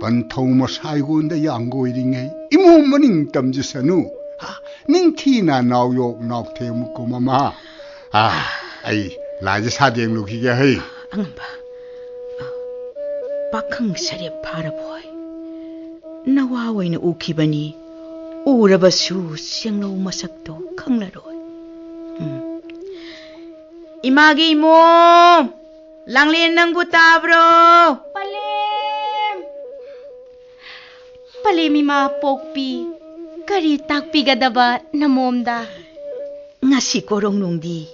ꯄꯟꯊꯧ ꯃꯁꯥꯏꯒꯣꯟꯗ ꯌꯥꯡꯒꯣꯏꯔꯤꯉꯩ ꯏꯃꯣꯝ ꯃꯅꯤꯡ ꯇꯝꯖꯁꯅꯨ꯫ ꯍꯥ, ꯅꯤꯡꯊꯤꯅ ꯅꯥꯎꯌꯣꯛ ꯅꯥꯎꯊꯦꯝ ꯃꯀꯨꯝ ꯑꯃ꯫ ꯑꯥ, ꯑꯩ ꯂꯥꯏꯁꯦ ꯁꯥꯗꯦꯡꯂꯨꯈꯤꯒꯦ ꯍꯩ꯫ ꯑꯉꯝꯕ, ꯑ, ꯄꯥꯈꯪ ꯁꯔꯦꯞ ꯐꯥꯔꯕꯣꯏ꯫ ꯅꯋꯥ ꯑꯣꯏꯅ ꯎꯈꯤꯕꯅꯤ, ꯎꯔꯕꯁꯨ ꯁꯦꯡꯂꯧ ꯃꯁꯛꯇꯣ ꯈꯪꯂꯔꯣꯏ꯫ ꯎꯝ꯫ ꯏꯃꯥꯒꯤ ꯏꯃꯣꯝ! ꯂꯥꯡꯂꯦꯟ ꯅꯪꯕꯨ ꯇꯥꯕ꯭ꯔꯣ? ꯄꯂꯦꯝ! ꯄꯂꯦꯝ ꯏꯃꯥ ꯄꯣꯛꯄꯤ, ꯀꯔꯤ ꯇꯥꯛꯄꯤꯒꯗꯕ ꯅꯃꯣꯝꯗ? ꯉꯁꯤ ꯀꯣꯔꯣꯡꯅꯨꯡꯗꯤ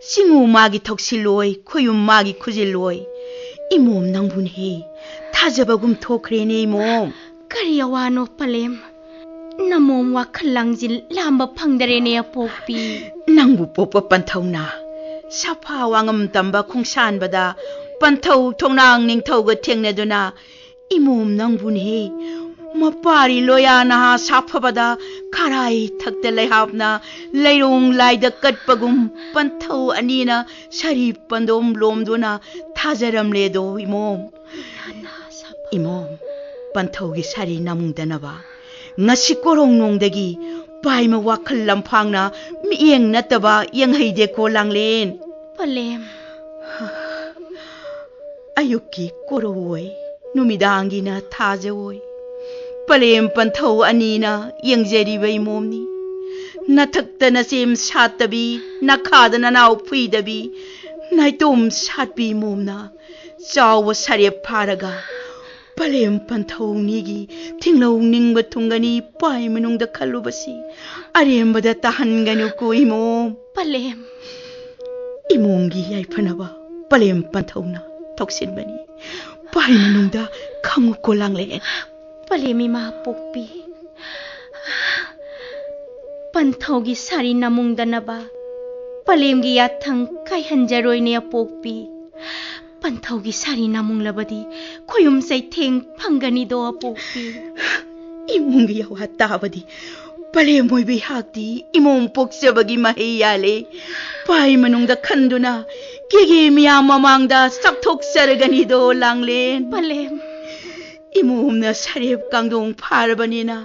ꯆꯤꯡꯉꯨ ꯃꯥꯒꯤ ꯊꯧꯁꯤꯜꯂꯣꯏ, ꯈꯣꯌꯨꯝ ꯃꯥꯒꯤ ꯈꯨꯖꯤꯜꯂꯣꯏ꯫ ꯏꯃꯣꯝ ꯅꯪꯕꯨꯅꯦꯍꯦ ꯊꯥꯖꯕꯒꯨꯝ ꯊꯣꯛꯈ꯭ꯔꯦꯅꯦ ꯏꯃꯣꯝ꯫ ꯀꯔꯤ ꯑꯋꯥꯅꯣ ꯄꯂꯦꯝ? ꯅꯃꯣꯝ ꯋꯥꯈꯜ ꯂꯥꯡꯖꯤꯜ ꯂꯥꯝꯕ ꯐꯪꯗꯔꯦꯅꯦ ꯑꯄꯣꯛꯄꯤ꯫ ꯅꯪꯕꯨ ꯄꯣꯛꯄ ꯄꯟꯊꯧꯅ ꯁꯥꯐꯥ ꯋꯥꯉꯝ ꯇꯝꯕ ꯈꯣꯡꯁꯥꯟꯕꯗ ꯄꯟꯊꯧ ꯊꯣꯡꯅꯥꯡ ꯅꯤꯡꯊꯧꯒ ꯊꯦꯡꯅꯗꯨꯅ ꯏꯃꯣꯝ ꯅꯪꯕꯨꯅꯦꯍꯦ ꯃꯄꯥꯔꯤ ꯂꯣꯌꯥ ꯅꯍꯥ ꯁꯥꯐꯕꯗ ꯈꯔꯥꯏ ꯊꯛꯇ ꯂꯩꯍꯥꯞꯅ ꯂꯩꯔꯣꯡ ꯂꯥꯏꯗ ꯀꯠꯄꯒꯨꯝ ꯄꯟꯊꯧ ꯑꯅꯤꯅ ꯁꯥꯔꯤ ꯄꯟꯗꯣꯝ ꯂꯣꯝꯗꯨꯅ ꯊꯥꯖꯔꯝꯂꯦꯗꯣ ꯏꯃꯣꯝ꯫ ꯏꯃꯣꯝ, ꯄꯟꯊꯧꯒꯤ ꯁꯥꯔꯤ ꯅꯃꯨꯡꯗꯅꯕ ꯉꯁꯤ ꯀꯣꯔꯣꯡꯅꯣꯡꯗꯒꯤ ꯄꯥꯏꯃ ꯋꯥꯈꯜ ꯂꯝꯐꯥꯡꯅ ꯃꯤꯠꯌꯦꯡ ꯅꯠꯇꯕ ꯌꯦꯡꯍꯩꯗꯦꯀꯣ ꯂꯥꯡꯂꯦꯟ꯫ ꯄꯂꯦꯝ꯫ ꯑꯌꯨꯛꯀꯤ ꯀꯣꯔꯧꯑꯣꯏ, ꯅꯨꯃꯤꯗꯥꯡꯒꯤꯅ ꯊꯥꯖꯑꯣꯏ꯫ ꯄꯂꯦꯝ ꯄꯟꯊꯧ ꯑꯅꯤꯅ ꯌꯦꯡꯖꯔꯤꯕ ꯏꯃꯣꯝꯅꯤ꯫ ꯅꯊꯛꯇ ꯅꯆꯦꯝ ꯁꯥꯠꯇꯕꯤ, ꯅꯈꯥꯗ ꯅꯅꯥꯎ ꯐꯨꯏꯗꯕꯤ, ꯅꯥꯏꯇꯣꯝ ꯁꯥꯠꯄꯤ ꯏꯃꯣꯝꯅ ꯆꯥꯎꯕ ꯁꯔꯦꯞ ꯐꯥꯔꯒ ꯄꯂꯦꯝ ꯄꯟꯊꯧꯅꯤꯒꯤ ꯊꯤꯡꯂꯧ ꯅꯤꯡꯕ ꯊꯨꯡꯒꯅꯤ ꯄꯥꯏ ꯃꯅꯨꯡꯗ ꯈꯜꯂꯨꯕꯁꯤ ꯑꯔꯦꯝꯕꯗ ꯇꯥꯍꯟꯒꯅꯨꯀꯣ ꯏꯃꯣꯝ꯫ ꯄꯂꯦꯝ꯫ ꯏꯃꯣꯝꯒꯤ ꯌꯥꯏꯐꯅꯕ ꯄꯂꯦꯝ ꯄꯟꯊꯧꯅ ꯊꯧꯁꯤꯟꯕꯅꯤ꯫ ꯄꯥꯏ ꯃꯅꯨꯡꯗ ꯈꯪꯉꯨꯀꯣ ꯂꯥꯡꯂꯦꯟ꯫ ꯄꯂꯦꯝ ꯏꯃꯥ ꯄꯣꯛꯄꯤ꯫ ꯄꯟꯊꯧꯒꯤ ꯁꯥꯔꯤ ꯅꯃꯨꯡꯗꯅꯕ ꯄꯂꯦꯝꯒꯤ ꯌꯥꯊꯪ ꯀꯥꯏꯍꯟꯖꯔꯣꯏꯅꯦ ꯑꯄꯣꯛꯄꯤ꯫ ꯄꯟꯊꯧꯒꯤ ꯁꯥꯔꯤ ꯅꯃꯨꯡꯂꯕꯗꯤ ꯈꯣꯌꯨꯝ ꯆꯩꯊꯦꯡ ꯐꯪꯒꯅꯤꯗꯣ ꯑꯄꯣꯛꯄꯤ꯫ ꯏꯃꯣꯝꯒꯤ ꯌꯥꯋꯥ ꯇꯥꯕꯗꯤ ꯄꯂꯦꯝ ꯑꯣꯏꯕ ꯑꯩꯍꯥꯛꯇꯤ ꯏꯃꯣꯝ ꯄꯣꯛꯆꯕꯒꯤ ꯃꯍꯩ ꯌꯥꯜꯂꯦ꯫ ꯄꯥꯏ ꯃꯅꯨꯡꯗ ꯈꯟꯗꯨꯅ ꯀꯦꯒꯦ ꯃꯤꯌꯥꯝ ꯃꯃꯥꯡꯗ ꯆꯥꯎꯊꯣꯛꯆꯔꯒꯅꯤꯗꯣ ꯂꯥꯡꯂꯦꯟ꯫ ꯄꯂꯦꯝ꯫ ꯏꯃꯣꯝꯅ ꯁꯔꯦꯞ ꯀꯥꯡꯗꯣꯡ ꯐꯥꯔꯕꯅꯤꯅ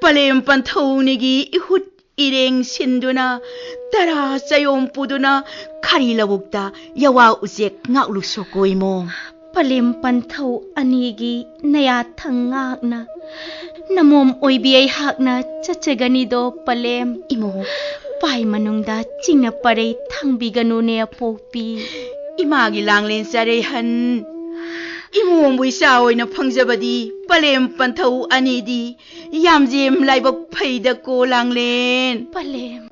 ꯄꯂꯦꯝ ꯄꯟꯊꯧ ꯑꯅꯤꯒꯤ ꯏꯍꯨꯠ ꯏꯔꯦꯡ ꯁꯤꯟꯗꯨꯅ, ꯇꯔꯥ ꯆꯌꯣꯝ ꯄꯨꯗꯨꯅ ꯈꯥꯔꯤ ꯂꯧꯕꯨꯛꯇ ꯌꯋꯥ ꯎꯆꯦꯛ ꯉꯥꯛꯂꯨ ꯁꯣꯛꯀꯣ ꯏꯃꯣꯝ꯫ ꯄꯂꯦꯝ ꯄꯟꯊꯧ ꯑꯅꯤꯒꯤ ꯅꯌꯥꯊꯪ ꯉꯥꯛꯅ ꯅꯃꯣꯝ ꯑꯣꯏꯕꯤ ꯑꯩꯍꯥꯛꯅ ꯆꯠꯆꯒꯅꯤꯗꯣ ꯄꯂꯦꯝ꯫ ꯏꯃꯣꯝ꯫ ꯄꯥꯏ ꯃꯅꯨꯡꯗ ꯆꯤꯡꯅ ꯄꯔꯩ ꯊꯥꯡꯕꯤꯒꯅꯨꯅꯦ ꯑꯄꯣꯛꯄꯤ꯫ ꯏꯃꯥꯒꯤ ꯂꯥꯡꯂꯦꯟ ꯆꯔꯩꯍꯟ꯫ ꯏꯃꯣꯝꯕꯨ ꯏꯆꯥ ꯑꯣꯏꯅ ꯐꯪꯖꯕꯗꯤ ꯄꯂꯦꯝ ꯄꯟꯊꯧ ꯑꯅꯤꯗꯤ ꯌꯥꯝꯖꯦꯝ ꯂꯥꯏꯕꯛ ꯐꯩꯗꯀꯣ ꯂꯥꯡꯂꯦꯟ꯫ ꯄꯂꯦꯝ꯫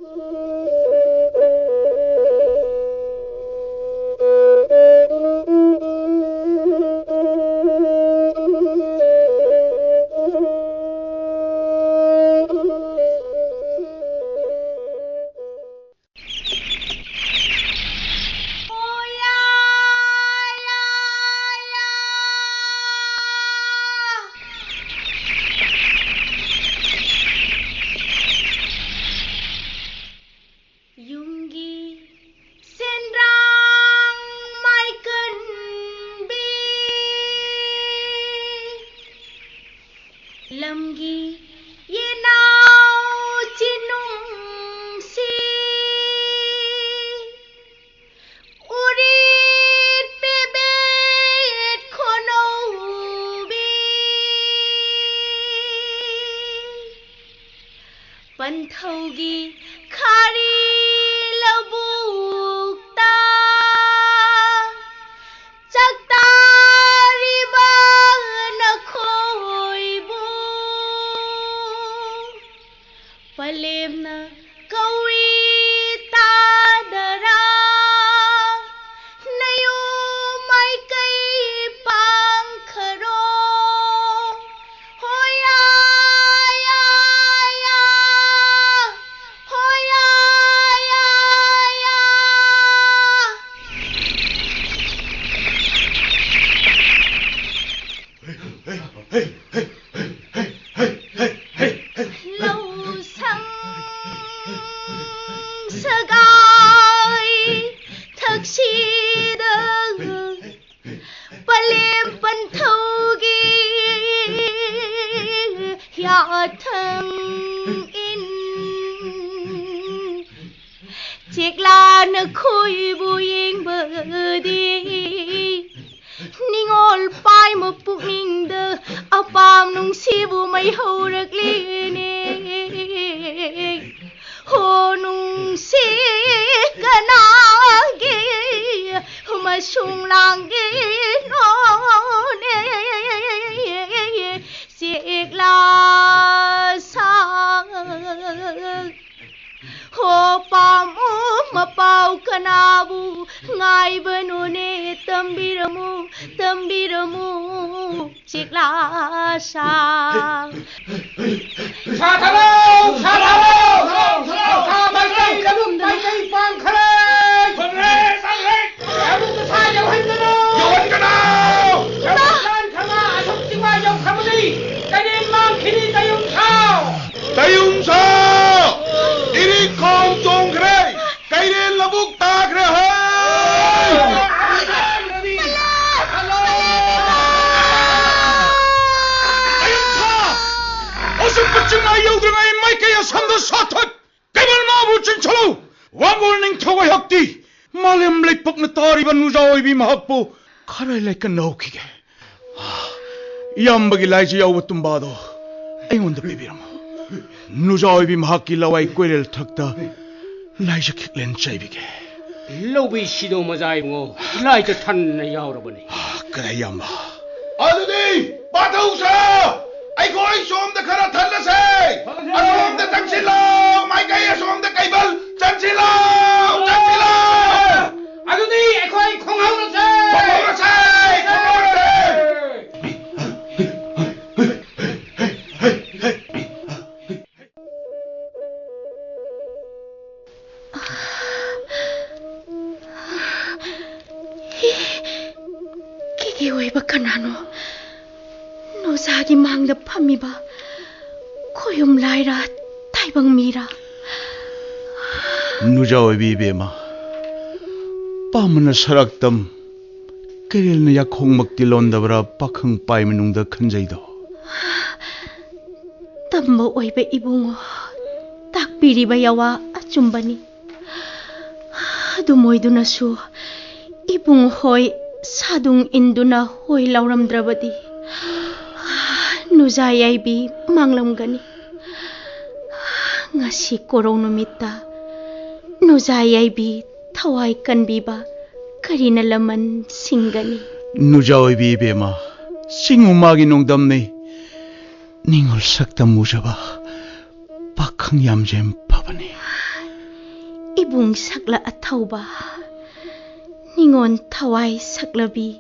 ꯌꯨꯝꯒꯤ ꯁꯦꯟꯗ꯭ꯔꯥꯡ ꯃꯥꯏꯀꯟꯕꯤ, ꯂꯝꯒꯤ ꯌꯦꯅꯥꯎ ꯆꯤꯅꯨꯡꯁꯤ, ꯎꯔꯤꯠ ꯄꯦꯕꯦꯠ ꯈꯣꯅꯧꯕꯤ, ꯄꯟꯊꯧꯒꯤ ꯈꯥꯔꯤ ꯂꯧꯕꯨꯛꯇ ꯆꯥꯛꯇꯥꯔꯤꯕ ꯅꯈꯣꯏꯕꯨ ꯄꯂꯦꯝꯅ ꯀꯧꯏ ꯇꯥꯗꯔꯥ, ꯅꯌꯨꯝ ꯃꯥꯏꯀꯩ ꯄꯥꯡꯈꯔꯣ꯫ ꯍꯣꯌꯥ, ꯌꯥ, ꯌꯥ, ꯍꯣꯌꯥ, ꯌꯥ, ꯌꯥ꯫ ꯂꯧꯁꯪ ꯑꯊꯪ ꯏꯟ ꯆꯦꯛꯂꯥꯅ ꯈꯣꯏꯕꯨ ꯌꯦꯡꯕꯗꯤ ꯅꯤꯡꯉꯣꯜ ꯄꯥꯏꯃ ꯄꯨꯛꯅꯤꯡꯗ ꯑꯄꯥꯝ ꯅꯨꯡꯁꯤꯕꯨ ꯃꯩ ꯍꯧꯔꯛꯂꯤꯅꯦ꯫ ꯍꯣ ꯅꯨꯡꯁꯤ ꯀꯅꯥꯒꯤ ꯃꯁꯨꯡ ꯂꯥꯡꯒꯤꯅꯣꯅꯦ? ꯆꯦꯛꯂꯥ ꯁꯥ ꯍꯣ ꯄꯥꯝꯃꯨ ꯃꯄꯥꯎ ꯀꯅꯥꯕꯨ ꯉꯥꯏꯕꯅꯣꯅꯦ? ꯇꯝꯕꯤꯔꯝꯃꯨ, ꯇꯝꯕꯤꯔꯝꯃꯨ ꯆꯦꯛꯂꯥ ꯁꯥ꯫ ꯁꯥꯊꯔꯣ, ꯁꯥꯊꯔꯣ! ꯁꯥ ꯃꯥꯏꯀꯩ ꯂꯧꯕꯨꯛ ꯃꯥꯏꯀꯩ ꯄꯥꯡꯈ꯭ꯔꯦ! ꯐꯪꯈ꯭ꯔꯦ, ꯐꯪꯈ꯭ꯔꯦ! ꯂꯧꯕꯨꯛꯇ ꯁꯥ ꯌꯧꯍꯟꯒꯅꯨ! ꯌꯧꯍꯟꯒꯅꯨ! ꯌꯧꯍꯟꯒꯅꯨ! ꯈꯔꯃꯥ ꯑꯁꯨꯛ ꯆꯤꯡꯕ ꯌꯧꯈ꯭ꯔꯕꯗꯤ ꯀꯩꯔꯦꯟ ꯃꯥꯡꯈꯤꯅꯤ, ꯇꯌꯨꯝ ꯁꯥ! ꯇꯌꯨꯝ ꯁꯥ! ꯏꯔꯤꯛ ꯈꯣꯡ ꯆꯣꯡꯈ꯭ꯔꯦ! ꯀꯩꯔꯦꯜ ꯂꯧꯕꯨꯛ ꯇꯥꯈ꯭ꯔꯦ ꯍꯩ! ꯇꯌꯨꯝ ꯁꯥ! ꯑꯁꯨꯛꯄ ꯆꯤꯡꯃꯥꯏ ꯌꯧꯗ꯭ꯔꯤꯉꯩ ꯃꯥꯏꯀꯩ ꯑꯁꯣꯝꯗ ꯁꯥꯊꯠ! ꯀꯩꯕꯜ ꯃꯥꯕꯨ ꯆꯤꯟꯁꯤꯜꯂꯨ! ꯋꯥꯡꯒꯣꯜ ꯅꯤꯡꯊꯧ ꯑꯩꯍꯥꯛꯇꯤ ꯃꯥꯂꯦꯝ ꯂꯩꯄꯥꯛꯅ ꯇꯥꯔꯤꯕ ꯅꯨꯖꯥ ꯑꯣꯏꯕꯤ ꯃꯍꯥꯛꯄꯨ ꯈꯔ ꯂꯩꯀꯟꯅ ꯍꯧꯈꯤꯒꯦ꯫ ꯏꯌꯥꯝꯕꯒꯤ ꯂꯥꯏꯖ ꯌꯥꯎꯕ ꯇꯨꯝꯕꯥꯗꯣ ꯑꯩꯉꯣꯟꯗ ꯄꯤꯕꯤꯔꯝꯃꯨ꯫ ꯅꯨꯖꯥ ꯑꯣꯏꯕꯤ ꯃꯍꯥꯛꯀꯤ ꯂꯋꯥꯏ ꯀꯣꯏꯔꯦꯜ ꯊꯛꯇ ꯂꯥꯏꯖ ꯈꯤꯛꯂꯦꯟ ꯆꯩꯕꯤꯒꯦ꯫ ꯂꯧꯕꯤ ꯁꯤꯗꯧ ꯃꯖꯥ ꯏꯕꯨꯡꯉꯣ, ꯂꯥꯏꯖ ꯊꯟꯅ ꯌꯥꯎꯔꯕꯅꯤ꯫ ꯀꯔꯤ ꯏꯌꯥꯝꯕ? ꯑꯗꯨꯗꯤ ꯄꯥꯊꯧꯁꯥ, ꯑꯩꯈꯣꯏ ꯁꯣꯝꯗ ꯈꯔ ꯊꯜꯂꯁꯦ꯫ ꯑꯁꯣꯝꯗ ꯆꯪꯁꯤꯜꯂꯣ, ꯃꯥꯏꯀꯩ ꯑꯁꯣꯝꯗ ꯀꯩꯕꯜ ꯆꯪꯁꯤꯜꯂꯣ, ꯆꯪꯁꯤꯜꯂꯣ꯫ ꯑꯗꯨꯗꯤ ꯑꯩꯈꯣꯏ ꯈꯣꯡꯍꯧꯔꯁꯦ꯫ ꯈꯣꯡꯍꯧꯔꯁꯦ, ꯈꯣꯡꯍꯧꯔꯁꯦ꯫ ꯀꯦꯒꯦ ꯑꯣꯏꯕ ꯀꯅꯥꯅꯣ? ꯅꯣꯖꯥꯒꯤ ꯃꯥꯡꯗ ꯐꯝꯃꯤꯕ ꯈꯣꯌꯨꯝ ꯂꯥꯏꯔ, ꯇꯥꯏꯕꯪ ꯃꯤꯔ? ꯅꯨꯖꯥ ꯑꯣꯏꯕꯤ ꯏꯕꯦꯝꯃ, ꯄꯥꯝꯕꯅ ꯁꯔꯥꯛꯇꯝ, ꯀꯩꯔꯦꯜꯅ ꯌꯥꯈꯣꯡꯃꯛꯇꯤ ꯂꯣꯟꯗꯕ꯭ꯔꯥ ꯄꯥꯈꯪ ꯄꯥꯏ ꯃꯅꯨꯡꯗ ꯈꯟꯖꯩꯗꯣ? ꯇꯝꯕ ꯑꯣꯏꯕ ꯏꯕꯨꯡꯉꯣ, ꯇꯥꯛꯄꯤꯔꯤꯕ ꯌꯥꯋꯥ ꯑꯆꯨꯝꯕꯅꯤ꯫ ꯑꯗꯨꯝ ꯑꯣꯏꯗꯨꯅꯁꯨ ꯏꯕꯨꯡ ꯍꯣꯏ ꯁꯥꯗꯨꯡ ꯏꯟꯗꯨꯅ ꯍꯣꯏ ꯂꯥꯎꯔꯝꯗ꯭ꯔꯕꯗꯤ ꯅꯨꯖꯥ ꯌꯥꯏꯕꯤ ꯃꯥꯡꯂꯝꯒꯅꯤ꯫ ꯉꯁꯤ ꯀꯣꯔꯧ ꯅꯨꯃꯤꯠꯇ ꯅꯨꯖꯥ ꯌꯥꯏꯕꯤ ꯊꯋꯥꯏ ꯀꯟꯕꯤꯕ ꯀꯔꯤꯅ ꯂꯃꯟ ꯁꯤꯡꯒꯅꯤ? ꯅꯨꯖꯥ ꯑꯣꯏꯕꯤ ꯏꯕꯦꯝꯃ, ꯆꯤꯡꯉꯨ ꯃꯥꯒꯤ ꯅꯣꯡꯗꯝꯅꯤ꯫ ꯅꯤꯡꯉꯣꯜ ꯁꯛꯇꯝ ꯎꯖꯕ ꯄꯥꯈꯪ ꯌꯥꯝꯖꯦꯝ ꯐꯕꯅꯤ꯫ ꯏꯕꯨꯡ ꯁꯛꯂ ꯑꯊꯧꯕ, ꯅꯤꯡꯉꯣꯜ ꯊꯋꯥꯏ ꯁꯛꯂꯕꯤ,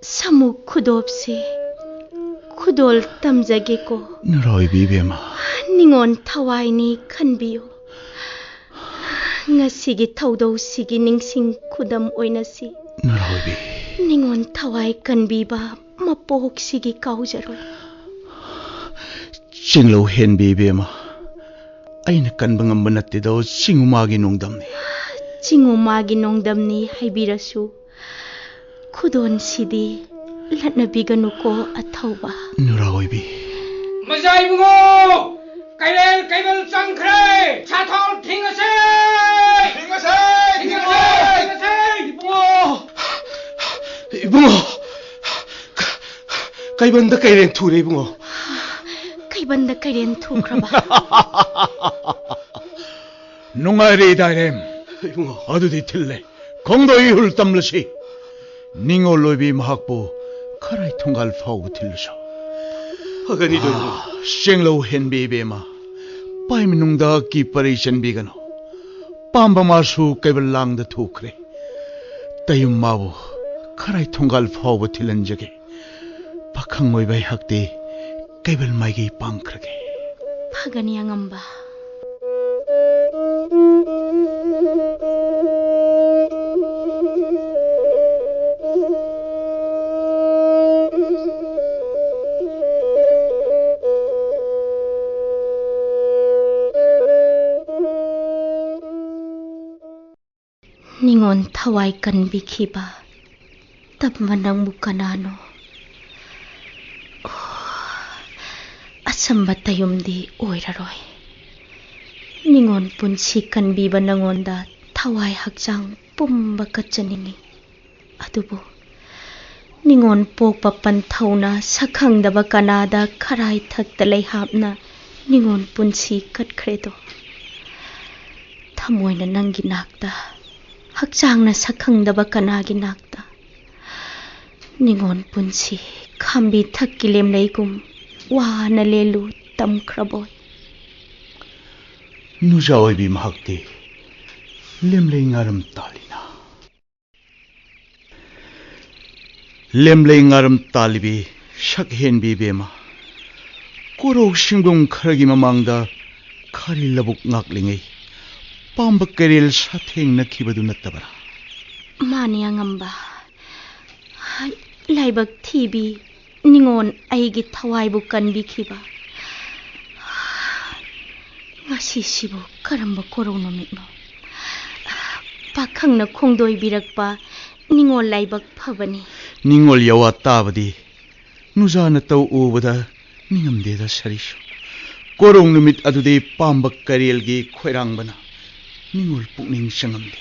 ꯁꯃꯨꯛ ꯈꯨꯗꯣꯞꯁꯦ ꯈꯨꯗꯣꯜ ꯇꯝꯖꯒꯦꯀꯣ꯫ ꯅꯨꯔꯥ ꯑꯣꯏꯕꯤ ꯏꯕꯦꯝꯃ꯫ ꯅꯤꯡꯉꯣꯜ ꯊꯋꯥꯏꯅꯤ ꯈꯟꯕꯤꯌꯨ꯫ ꯉꯁꯤꯒꯤ ꯊꯧꯗꯧꯁꯤꯒꯤ ꯅꯤꯡꯁꯤꯡ ꯈꯨꯗꯝ ꯑꯣꯏꯅꯁꯤ꯫ ꯅꯨꯔꯥ ꯑꯣꯏꯕꯤ꯫ ꯅꯤꯡꯉꯣꯜ ꯊꯋꯥꯏ ꯀꯟꯕꯤꯕ ꯃꯄꯣꯛꯁꯤꯒꯤ ꯀꯥꯎꯖꯔꯣꯏ꯫ ꯆꯤꯡꯂꯧ ꯍꯦꯟꯕꯤ ꯏꯕꯦꯝꯃ, ꯑꯩꯅ ꯀꯟꯕ ꯉꯝꯕ ꯅꯠꯇꯦꯗꯣ, ꯆꯤꯡꯉꯨ ꯃꯥꯒꯤ ꯅꯣꯡꯗꯝꯅꯤ꯫ ꯆꯤꯡꯉꯨ ꯃꯥꯒꯤ ꯅꯣꯡꯗꯝꯅꯤ ꯍꯥꯏꯕꯤꯔꯁꯨ, ꯈꯨꯗꯣꯟꯁꯤꯗꯤ ꯂꯠꯅꯕꯤꯒꯅꯨꯀꯣ ꯑꯊꯧꯕ꯫ ꯅꯨꯔꯥ ꯑꯣꯏꯕꯤ꯫ ꯃꯖꯥ ꯏꯕꯨꯡꯉꯣ! ꯀꯩꯔꯦꯜ ꯀꯩꯕꯜ ꯆꯪꯈ꯭ꯔꯦ! ꯁꯥꯊꯣꯡ ꯊꯤꯡꯉꯁꯦ! ꯊꯤꯡꯉꯁꯦ! ꯊꯤꯡꯉꯁꯦ! ꯊꯤꯡꯉꯁꯦ! ꯏꯕꯨꯡꯉꯣ! ꯏꯕꯨꯡꯉꯣ! ꯀꯩꯕꯟꯗ ꯀꯩꯔꯦꯟ ꯊꯨꯔꯦ ꯏꯕꯨꯡꯉꯣ꯫ ꯀꯩꯕꯟꯗ ꯀꯩꯔꯦꯟ ꯊꯨꯈ꯭ꯔꯕ? ꯅꯨꯡꯉꯥꯏꯔꯦ ꯏꯗꯥꯏꯔꯦꯝ꯫ ꯏꯕꯨꯡꯉꯣ꯫ ꯑꯗꯨꯗꯤ ꯊꯤꯜꯂꯦ꯫ ꯈꯣꯡꯗꯣꯏ ꯏꯍꯨꯜ ꯇꯝꯂꯁꯤ꯫ ꯅꯤꯡꯉꯣꯜ ꯑꯣꯏꯕꯤ ꯃꯍꯥꯛꯄꯨ ꯈꯔꯥꯏ ꯊꯣꯡꯒꯥꯜ ꯐꯥꯎꯕ ꯊꯤꯜꯂꯨꯁꯤ꯫ ꯐꯒꯅꯤꯗꯣ ꯏꯕꯨꯡꯉꯣ꯫ ꯆꯦꯡꯂꯧ ꯍꯦꯟꯕꯤ ꯏꯕꯦꯝꯃ, ꯄꯥꯏ ꯃꯅꯨꯡꯗ ꯀꯤ ꯄꯔꯩ ꯆꯟꯕꯤꯒꯅꯨ꯫ ꯄꯥꯝꯕ ꯃꯥꯁꯨ ꯀꯩꯕꯜ ꯂꯥꯡꯗ ꯊꯣꯛꯈ꯭ꯔꯦ꯫ ꯇꯌꯨꯝ ꯃꯥꯕꯨ ꯈꯔꯥꯏ ꯊꯣꯡꯒꯥꯜ ꯐꯥꯎꯕ ꯊꯤꯜꯍꯟꯖꯒꯦ꯫ ꯄꯥꯈꯪ ꯑꯣꯏꯕ ꯑꯩꯍꯥꯛꯇꯤ ꯀꯩꯕꯜ ꯃꯥꯏꯒꯩ ꯄꯥꯡꯈ꯭ꯔꯒꯦ꯫ ꯐꯒꯅꯤ ꯑꯉꯝꯕ꯫ ꯅꯤꯉꯣꯜ ꯊꯋꯥꯏ ꯀꯟꯕꯤꯈꯤꯕ ꯇꯝꯕ ꯅꯪꯕꯨ ꯀꯅꯥꯅꯣ? ꯁꯝꯕ ꯇꯌꯨꯝꯗꯤ ꯑꯣꯏꯔꯔꯣꯏ꯫ ꯅꯤꯉꯣꯜ ꯄꯨꯟꯁꯤ ꯀꯟꯕꯤꯕ ꯅꯉꯣꯟꯗ ꯊꯋꯥꯏ ꯍꯛꯆꯥꯡ ꯄꯨꯝꯕ ꯀꯠꯆꯅꯤꯡꯏ꯫ ꯑꯗꯨꯕꯨ ꯅꯤꯉꯣꯜ ꯄꯣꯛꯄ ꯄꯟꯊꯧꯅ ꯁꯛꯈꯪꯗꯕ ꯀꯅꯥꯗ ꯈꯔꯥꯏ ꯊꯛꯇ ꯂꯩꯍꯥꯞꯅ ꯅꯤꯉꯣꯜ ꯄꯨꯟꯁꯤ ꯀꯠꯈ꯭ꯔꯦꯗꯣ꯫ ꯊꯃꯣꯏꯅ ꯅꯪꯒꯤ ꯅꯥꯛꯇ, ꯍꯛꯆꯥꯡꯅ ꯁꯛꯈꯪꯗꯕ ꯀꯅꯥꯒꯤ ꯅꯥꯛꯇ? ꯅꯤꯉꯣꯜ ꯄꯨꯟꯁꯤ ꯈꯥꯝꯕꯤ ꯊꯛꯀꯤ ꯂꯦꯝꯂꯩꯒꯨꯝ ꯋꯥꯅ ꯂꯦꯜꯂꯨ ꯇꯝꯈ꯭ꯔꯕꯣꯏ꯫ ꯅꯨꯖꯥ ꯑꯣꯏꯕꯤ ꯃꯍꯥꯛꯇꯤ ꯂꯦꯝꯂꯩ ꯉꯥꯔꯝ ꯇꯥꯜꯂꯤꯅ꯫ ꯂꯦꯝꯂꯩ ꯉꯥꯔꯝ ꯇꯥꯜꯂꯤꯕꯤ ꯁꯛ ꯍꯦꯟꯕꯤ ꯕꯦꯝꯃ, ꯀꯣꯔꯧ ꯁꯤꯡꯕꯨꯡ ꯈꯔꯒꯤ ꯃꯃꯥꯡꯗ ꯈꯥꯔꯤ ꯂꯧꯕꯨꯛ ꯉꯥꯛꯂꯤꯉꯩ ꯄꯥꯝꯕ ꯀꯩꯔꯦꯜ ꯁꯥꯊꯦꯡꯅꯈꯤꯕꯗꯨ ꯅꯠꯇꯕꯔꯥ? ꯃꯥꯅꯤ ꯑꯉꯝꯕ꯫ ꯂꯥꯏꯕꯛ ꯊꯤꯕꯤ ꯅꯤꯉꯣꯜ ꯑꯩꯒꯤ ꯊꯋꯥꯏꯕꯨ ꯀꯟꯕꯤꯈꯤꯕ꯫ ꯉꯁꯤꯁꯤꯕꯨ ꯀꯔꯝꯕ ꯀꯣꯔꯧ ꯅꯨꯃꯤꯠꯅꯣ? ꯄꯥꯈꯪꯅ ꯈꯣꯡꯗꯣꯏꯕꯤꯔꯛꯄ ꯅꯤꯉꯣꯜ ꯂꯥꯏꯕꯛ ꯐꯕꯅꯤ꯫ ꯅꯤꯉꯣꯜ ꯌꯋꯥ ꯇꯥꯕꯗꯤ ꯅꯨꯖꯥꯅ ꯇꯧ ꯎꯕꯗ ꯅꯤꯡꯉꯝꯗꯦꯗ ꯁꯔꯤꯁꯨ꯫ ꯀꯣꯔꯧ ꯅꯨꯃꯤꯠ ꯑꯗꯨꯗꯤ ꯄꯥꯝꯕ ꯀꯩꯔꯦꯜꯒꯤ ꯈꯣꯏꯔꯥꯡꯕꯅ ꯅꯤꯉꯣꯜ ꯄꯨꯛꯅꯤꯡ ꯆꯪꯉꯝꯗꯦ꯫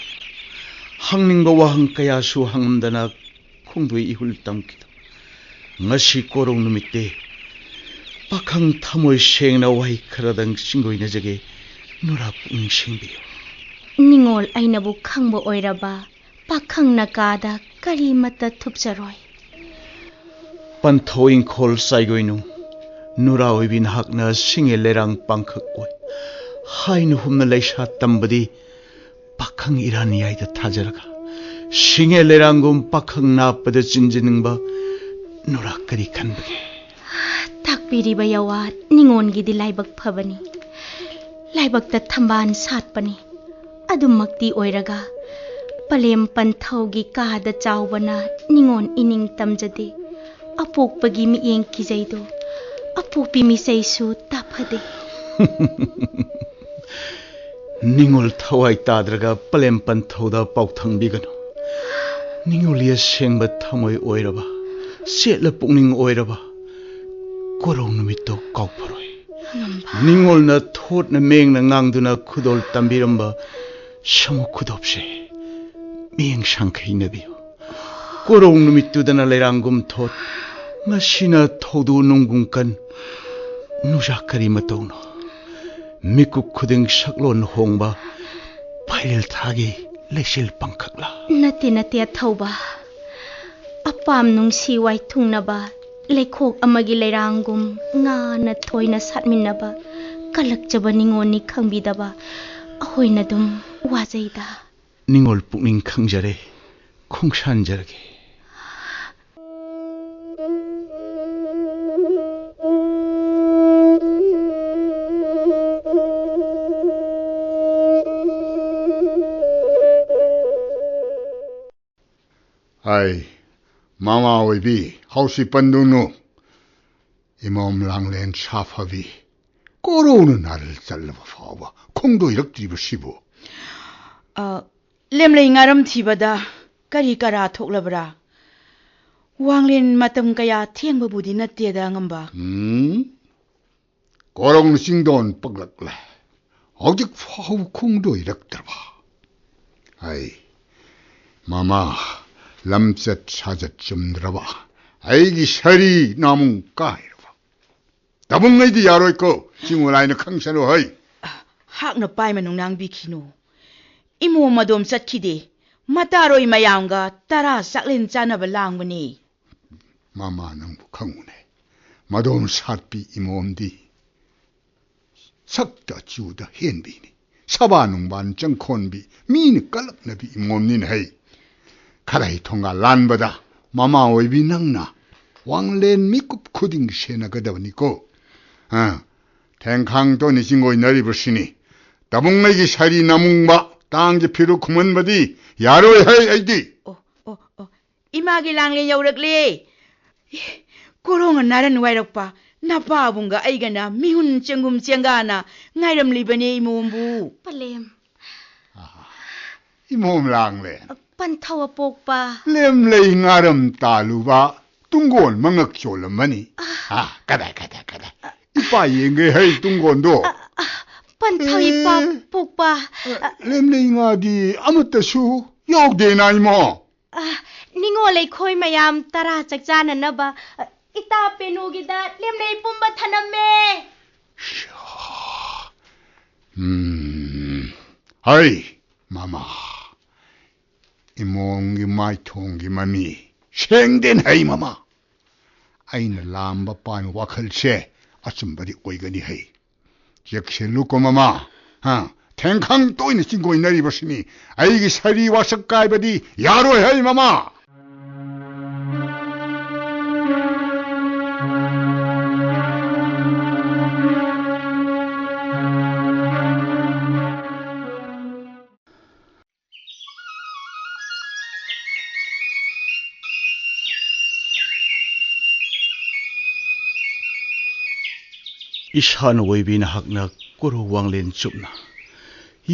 ꯍꯪꯅꯤꯡꯕ ꯋꯥꯍꯪ ꯀꯌꯥꯁꯨ ꯍꯪꯉꯝꯗꯅ ꯈꯣꯡꯗꯣꯏ ꯏꯍꯨꯜ ꯇꯝꯈꯤꯗ꯫ ꯉꯁꯤ ꯀꯣꯔꯧ ꯅꯨꯃꯤꯠꯇꯤ ꯄꯥꯈꯪ ꯊꯃꯣꯏ ꯁꯦꯡꯅ ꯋꯥꯍꯩ ꯈꯔꯗꯪ ꯆꯤꯡꯒꯣꯏꯅꯖꯒꯦ, ꯅꯨꯔꯥ ꯄꯨꯛꯅꯤꯡ ꯁꯦꯡꯕꯤꯌꯨ꯫ ꯅꯤꯉꯣꯜ ꯑꯩꯅꯕꯨ ꯈꯪꯕ ꯑꯣꯏꯔꯕ ꯄꯥꯈꯪꯅ ꯀꯥꯗ ꯀꯔꯤꯃꯠꯇ ꯊꯨꯞꯆꯔꯣꯏ꯫ ꯄꯟꯊꯧ ꯏꯪꯈꯣꯜ ꯆꯥꯏꯒꯣꯏꯅꯨ, ꯅꯨꯔꯥ ꯑꯣꯏꯕꯤ ꯅꯍꯥꯛꯅ ꯁꯤꯡꯉꯦ ꯂꯩꯔꯥꯡ ꯄꯥꯡꯈꯛ ꯑꯣꯏ꯫ ꯍꯥꯏꯅ ꯍꯨꯝꯅ ꯂꯩꯁꯥ ꯇꯝꯕꯗꯤ ꯄꯥꯈꯪ ꯏꯔꯥꯟ ꯌꯥꯏꯗ ꯊꯥꯖꯔꯒ, ꯁꯤꯡꯉꯦ ꯂꯩꯔꯥꯡꯒꯨꯝ ꯄꯥꯈꯪ ꯅꯥꯞꯄꯗ ꯆꯤꯟꯖꯅꯤꯡꯕ ꯅꯨꯔꯥ ꯀꯔꯤ ꯈꯟꯕꯒꯦ? ꯇꯥꯛꯄꯤꯔꯤꯕ ꯌꯋꯥ ꯅꯤꯉꯣꯜꯒꯤꯗꯤ ꯂꯥꯏꯕꯛ ꯐꯕꯅꯤ, ꯂꯥꯏꯕꯛꯇ ꯊꯝꯕꯥꯜ ꯁꯥꯠꯄꯅꯤ꯫ ꯑꯗꯨꯃꯛꯇꯤ ꯑꯣꯏꯔꯒ ꯄꯂꯦꯝ ꯄꯟꯊꯧꯒꯤ ꯀꯥꯗ ꯆꯥꯎꯕꯅ ꯅꯤꯉꯣꯜ ꯏꯅꯤꯡ ꯇꯝꯖꯗꯦ꯫ ꯑꯄꯣꯛꯄꯒꯤ ꯃꯤꯠꯌꯦꯡ ꯀꯤꯖꯩꯗꯣ ꯑꯄꯣꯛꯄꯤ ꯃꯤꯆꯩꯁꯨ ꯇꯥꯐꯗꯦ꯫ ꯅꯤꯉꯣꯜ ꯊꯋꯥꯏ ꯇꯥꯗ꯭ꯔꯒ ꯄꯂꯦꯝ ꯄꯟꯊꯧꯗ ꯄꯥꯎꯊꯪꯕꯤꯒꯅꯨ꯫ ꯅꯤꯉꯣꯜꯒꯤ ꯑꯁꯦꯡꯕ ꯊꯃꯣꯏ ꯑꯣꯏꯔꯕ, ꯆꯦꯠꯂ ꯄꯨꯛꯅꯤꯡ ꯑꯣꯏꯔꯕ, ꯀꯣꯔꯧ ꯅꯨꯃꯤꯠꯇꯣ ꯀꯥꯎꯐꯔꯣꯏ꯫ ꯉꯝꯕ꯫ ꯅꯤꯡꯉꯣꯜꯅ ꯊꯣꯠꯅ ꯃꯦꯡꯅ ꯉꯥꯡꯗꯨꯅ ꯈꯨꯗꯣꯜ ꯇꯝꯕꯤꯔꯝꯕ ꯁꯃꯨ ꯈꯨꯗꯣꯞꯁꯦ ꯃꯤꯠꯌꯦꯡ ꯁꯪꯈꯩ ꯏꯟꯅꯕꯤꯌꯨ꯫ ꯀꯣꯔꯧ ꯅꯨꯃꯤꯠꯇꯨꯗꯅ ꯂꯩꯔꯥꯡꯒꯨꯝ ꯊꯣꯠ, ꯉꯁꯤꯅ ꯊꯧꯗꯣ ꯅꯨꯡꯒꯨꯝ ꯀꯟ꯫ ꯅꯨꯖꯥ ꯀꯔꯤ ꯃꯇꯧꯅꯣ? ꯃꯤꯀꯨꯞ ꯈꯨꯗꯤꯡ ꯁꯛꯂꯣꯟ ꯍꯣꯡꯕ ꯐꯥꯏꯔꯦꯜ ꯊꯥꯒꯤ ꯂꯩꯆꯤꯜ ꯄꯪꯈꯛꯂꯥ? ꯅꯠꯇꯦ, ꯅꯠꯇꯦ, ꯑꯊꯧꯕ꯫ ꯑꯄꯥꯝ ꯅꯨꯡꯁꯤ ꯋꯥꯏꯊꯨꯡꯅꯕ ꯂꯩꯈꯣꯛ ꯑꯃꯒꯤ ꯂꯩꯔꯥꯡꯒꯨꯝ ꯉꯥꯅ ꯊꯣꯏꯅ ꯁꯥꯠꯃꯤꯟꯅꯕ ꯀꯜꯂꯛꯆꯕ ꯅꯤꯉꯣꯜꯅꯤ ꯈꯪꯕꯤꯗꯕ ꯑꯩꯈꯣꯏꯅ ꯑꯗꯨꯝ ꯋꯥꯖꯩꯗ꯫ ꯅꯤꯉꯣꯜ ꯄꯨꯛꯅꯤꯡ ꯈꯪꯖꯔꯦ, ꯈꯣꯡꯁꯥꯟꯖꯔꯒꯦ꯫ ꯍꯥꯏ, ꯃꯃꯥ ꯑꯣꯏꯕꯤ, ꯍꯧꯁꯤ ꯄꯟꯗꯨꯅꯨ꯫ ꯏꯃꯣꯝ ꯂꯥꯡꯂꯦꯟ ꯁꯥꯐꯕꯤ, ꯀꯣꯔꯧꯅ ꯅꯥꯔꯜ ꯆꯠꯂꯕ ꯐꯥꯎꯕ ꯈꯣꯡꯗꯣꯏꯔꯛꯇ꯭ꯔꯤꯕꯁꯤꯕꯨ? ꯑ, ꯂꯦꯝꯂꯩ ꯉꯥꯔꯝ ꯊꯤꯕꯗ ꯀꯔꯤ ꯀꯔꯥ ꯊꯣꯛꯂꯕ꯭ꯔꯥ? ꯋꯥꯡꯂꯦꯟ ꯃꯇꯝ ꯀꯌꯥ ꯊꯦꯡꯕꯕꯨꯗꯤ ꯅꯠꯇꯦꯗ, ꯑꯉꯝꯕ꯫ ꯎꯝ? ꯀꯣꯔꯧꯅ ꯆꯤꯡꯗꯣꯟ ꯄꯛꯂꯛꯂꯦ꯫ ꯍꯧꯖꯤꯛ ꯐꯥꯎ ꯈꯣꯡꯗꯣꯏꯔꯛꯇ꯭ꯔꯕ? ꯑꯩ, ꯃꯃꯥ, ꯂꯝꯆꯠ ꯁꯥꯖꯠ ꯆꯨꯝꯗ꯭ꯔꯕ, ꯑꯩꯒꯤ ꯁꯥꯔꯤ ꯅꯥꯃꯨꯡ ꯀꯥꯏꯔꯕ꯫ ꯇꯥꯕꯨꯡ, ꯑꯩꯗꯤ ꯌꯥꯔꯣꯏꯀꯣ, ꯆꯤꯡꯉꯨ ꯂꯥꯏꯅ ꯈꯪꯁꯅꯨ ꯍꯩ꯫ ꯍꯥꯛꯅ ꯄꯥꯏꯃ ꯅꯨꯡꯅꯥꯡꯕꯤꯈꯤꯅꯨ꯫ ꯏꯃꯣꯝ ꯑꯗꯣꯝ ꯆꯠꯈꯤꯗꯦ꯫ ꯃꯇꯥꯔꯣꯏ ꯃꯌꯥꯝꯒ ꯇꯔꯥ ꯆꯥꯛꯂꯦꯟ ꯆꯥꯅꯕ ꯂꯥꯡꯕꯅꯤ꯫ ꯃꯃꯥ, ꯅꯪꯕꯨ ꯈꯪꯉꯨꯅꯦ꯫ ꯃꯗꯣꯝ ꯁꯥꯠꯄꯤ ꯏꯃꯣꯝꯗꯤ ꯁꯛꯇ ꯑꯆꯨꯗ ꯍꯦꯟꯕꯤꯅꯤ꯫ ꯁꯕꯥ ꯅꯨꯡꯕꯥꯟ ꯆꯪꯈꯣꯟꯕꯤ, ꯃꯤꯅ ꯀꯂꯛꯅꯕꯤ ꯏꯃꯣꯝꯅꯤꯅ ꯍꯩ꯫ ꯈꯔ ꯍꯩ ꯊꯣꯡꯒꯥꯜ ꯂꯥꯟꯕꯗ ꯃꯃꯥ ꯑꯣꯏꯕꯤ ꯅꯪꯅ ꯋꯥꯡꯂꯦꯟ ꯃꯤꯀꯨꯞ ꯈꯨꯗꯤꯡ ꯁꯦꯟꯅꯒꯗꯕꯅꯤꯀꯣ꯫ ꯑꯥ, ꯊꯦꯡꯈꯥꯡ ꯇꯣꯅꯤ ꯆꯤꯡꯒꯣꯏꯅꯔꯤꯕꯁꯤꯅꯤ꯫ ꯇꯥꯕꯨꯡ ꯑꯩꯒꯤ ꯁꯥꯔꯤ ꯅꯥꯃꯨꯡꯕ, ꯇꯥꯡꯒꯤ ꯐꯤꯔꯨꯛ ꯈꯨꯃꯟꯕꯗꯤ ꯌꯥꯔꯣꯏ ꯍꯩ ꯑꯩꯗꯤ꯫ ꯑꯣ, ꯑꯣ, ꯑꯣ, ꯏꯃꯥꯒꯤ ꯂꯥꯡꯂꯦꯟ ꯌꯧꯔꯛꯂꯦ꯫ ꯑꯦ, ꯀꯣꯔꯣꯡꯅ ꯅꯥꯔꯟ ꯋꯥꯏꯔꯛꯄ ꯅꯄꯥꯕꯨꯡꯒ ꯑꯩꯒꯅ ꯃꯤꯍꯨꯟ ꯆꯦꯡꯒꯨꯝ ꯆꯦꯡꯒꯥꯅ ꯉꯥꯏꯔꯝꯂꯤꯕꯅꯦ ꯏꯃꯣꯝꯕꯨ꯫ ꯄꯂꯦꯝ꯫ ꯏꯃꯣꯝ ꯂꯥꯡꯂꯦꯟ꯫ ꯄꯟꯊꯧ ꯑꯄꯣꯛꯄ꯫ ꯂꯦꯝꯂꯩ ꯉꯥꯔꯝ ꯇꯥꯜꯂꯨꯕ ꯇꯨꯡꯒꯣꯟ ꯃꯉꯛ ꯆꯣꯜꯂꯝꯃꯅꯤ꯫ ꯑꯥ꯫ ꯍꯥ, ꯀꯗꯥꯏ, ꯀꯗꯥꯏ, ꯀꯗꯥꯏ? ꯏꯄꯥ ꯌꯦꯡꯒꯦ ꯍꯩ ꯇꯨꯡꯒꯣꯟꯗꯣ꯫ ꯑ, ꯑ, ꯄꯟꯊꯧ ꯏꯄꯥ ꯑꯦ, ꯄꯣꯛꯄ꯫ ꯑ, ꯂꯦꯝꯂꯩ ꯉꯥꯗꯤ ꯑꯃꯠꯇꯁꯨ ꯌꯥꯎꯗꯦꯅ ꯏꯃꯣ꯫ ꯑ, ꯅꯤꯉꯣꯜ ꯂꯩꯈꯣꯏ ꯃꯌꯥꯝ ꯇꯔꯥ ꯆꯥꯛ ꯆꯥꯅꯅꯕ, ꯑ, ꯏꯇꯥ ꯄꯦꯅꯨꯒꯤꯗ ꯂꯦꯝꯂꯩ ꯄꯨꯝꯕ ꯊꯅꯝꯃꯦ꯫ ꯎꯝ, ꯍꯩ, ꯃꯃꯥ, ꯏꯃꯣꯝꯒꯤ ꯃꯥꯏꯊꯣꯡꯒꯤ ꯃꯃꯤ ꯁꯦꯡꯗꯦꯟ ꯍꯩ ꯃꯃꯥ꯫ ꯑꯩꯅ ꯂꯥꯝꯕ ꯄꯥꯝꯃꯤ ꯋꯥꯈꯜꯁꯦ ꯑꯆꯨꯝꯕꯗꯤ ꯑꯣꯏꯒꯅꯤ ꯍꯩ꯫ ꯆꯦꯛꯁꯤꯜꯂꯨꯀꯣ ꯃꯃꯥ꯫ ꯍꯥ? ꯊꯦꯡꯈꯪ ꯇꯣꯏꯅ ꯆꯤꯡꯒꯣꯏꯅꯔꯤꯕꯁꯤꯅꯤ꯫ ꯑꯩꯒꯤ ꯁꯔꯤ ꯋꯥꯁꯛ ꯀꯥꯏꯕꯗꯤ ꯌꯥꯔꯣꯏ ꯍꯩ ꯃꯃꯥ꯫ ꯏꯁꯥꯅ ꯑꯣꯏꯕꯤ ꯅꯍꯥꯛꯅ ꯀꯣꯔꯧ ꯋꯥꯡꯂꯦꯟ ꯆꯨꯞꯅ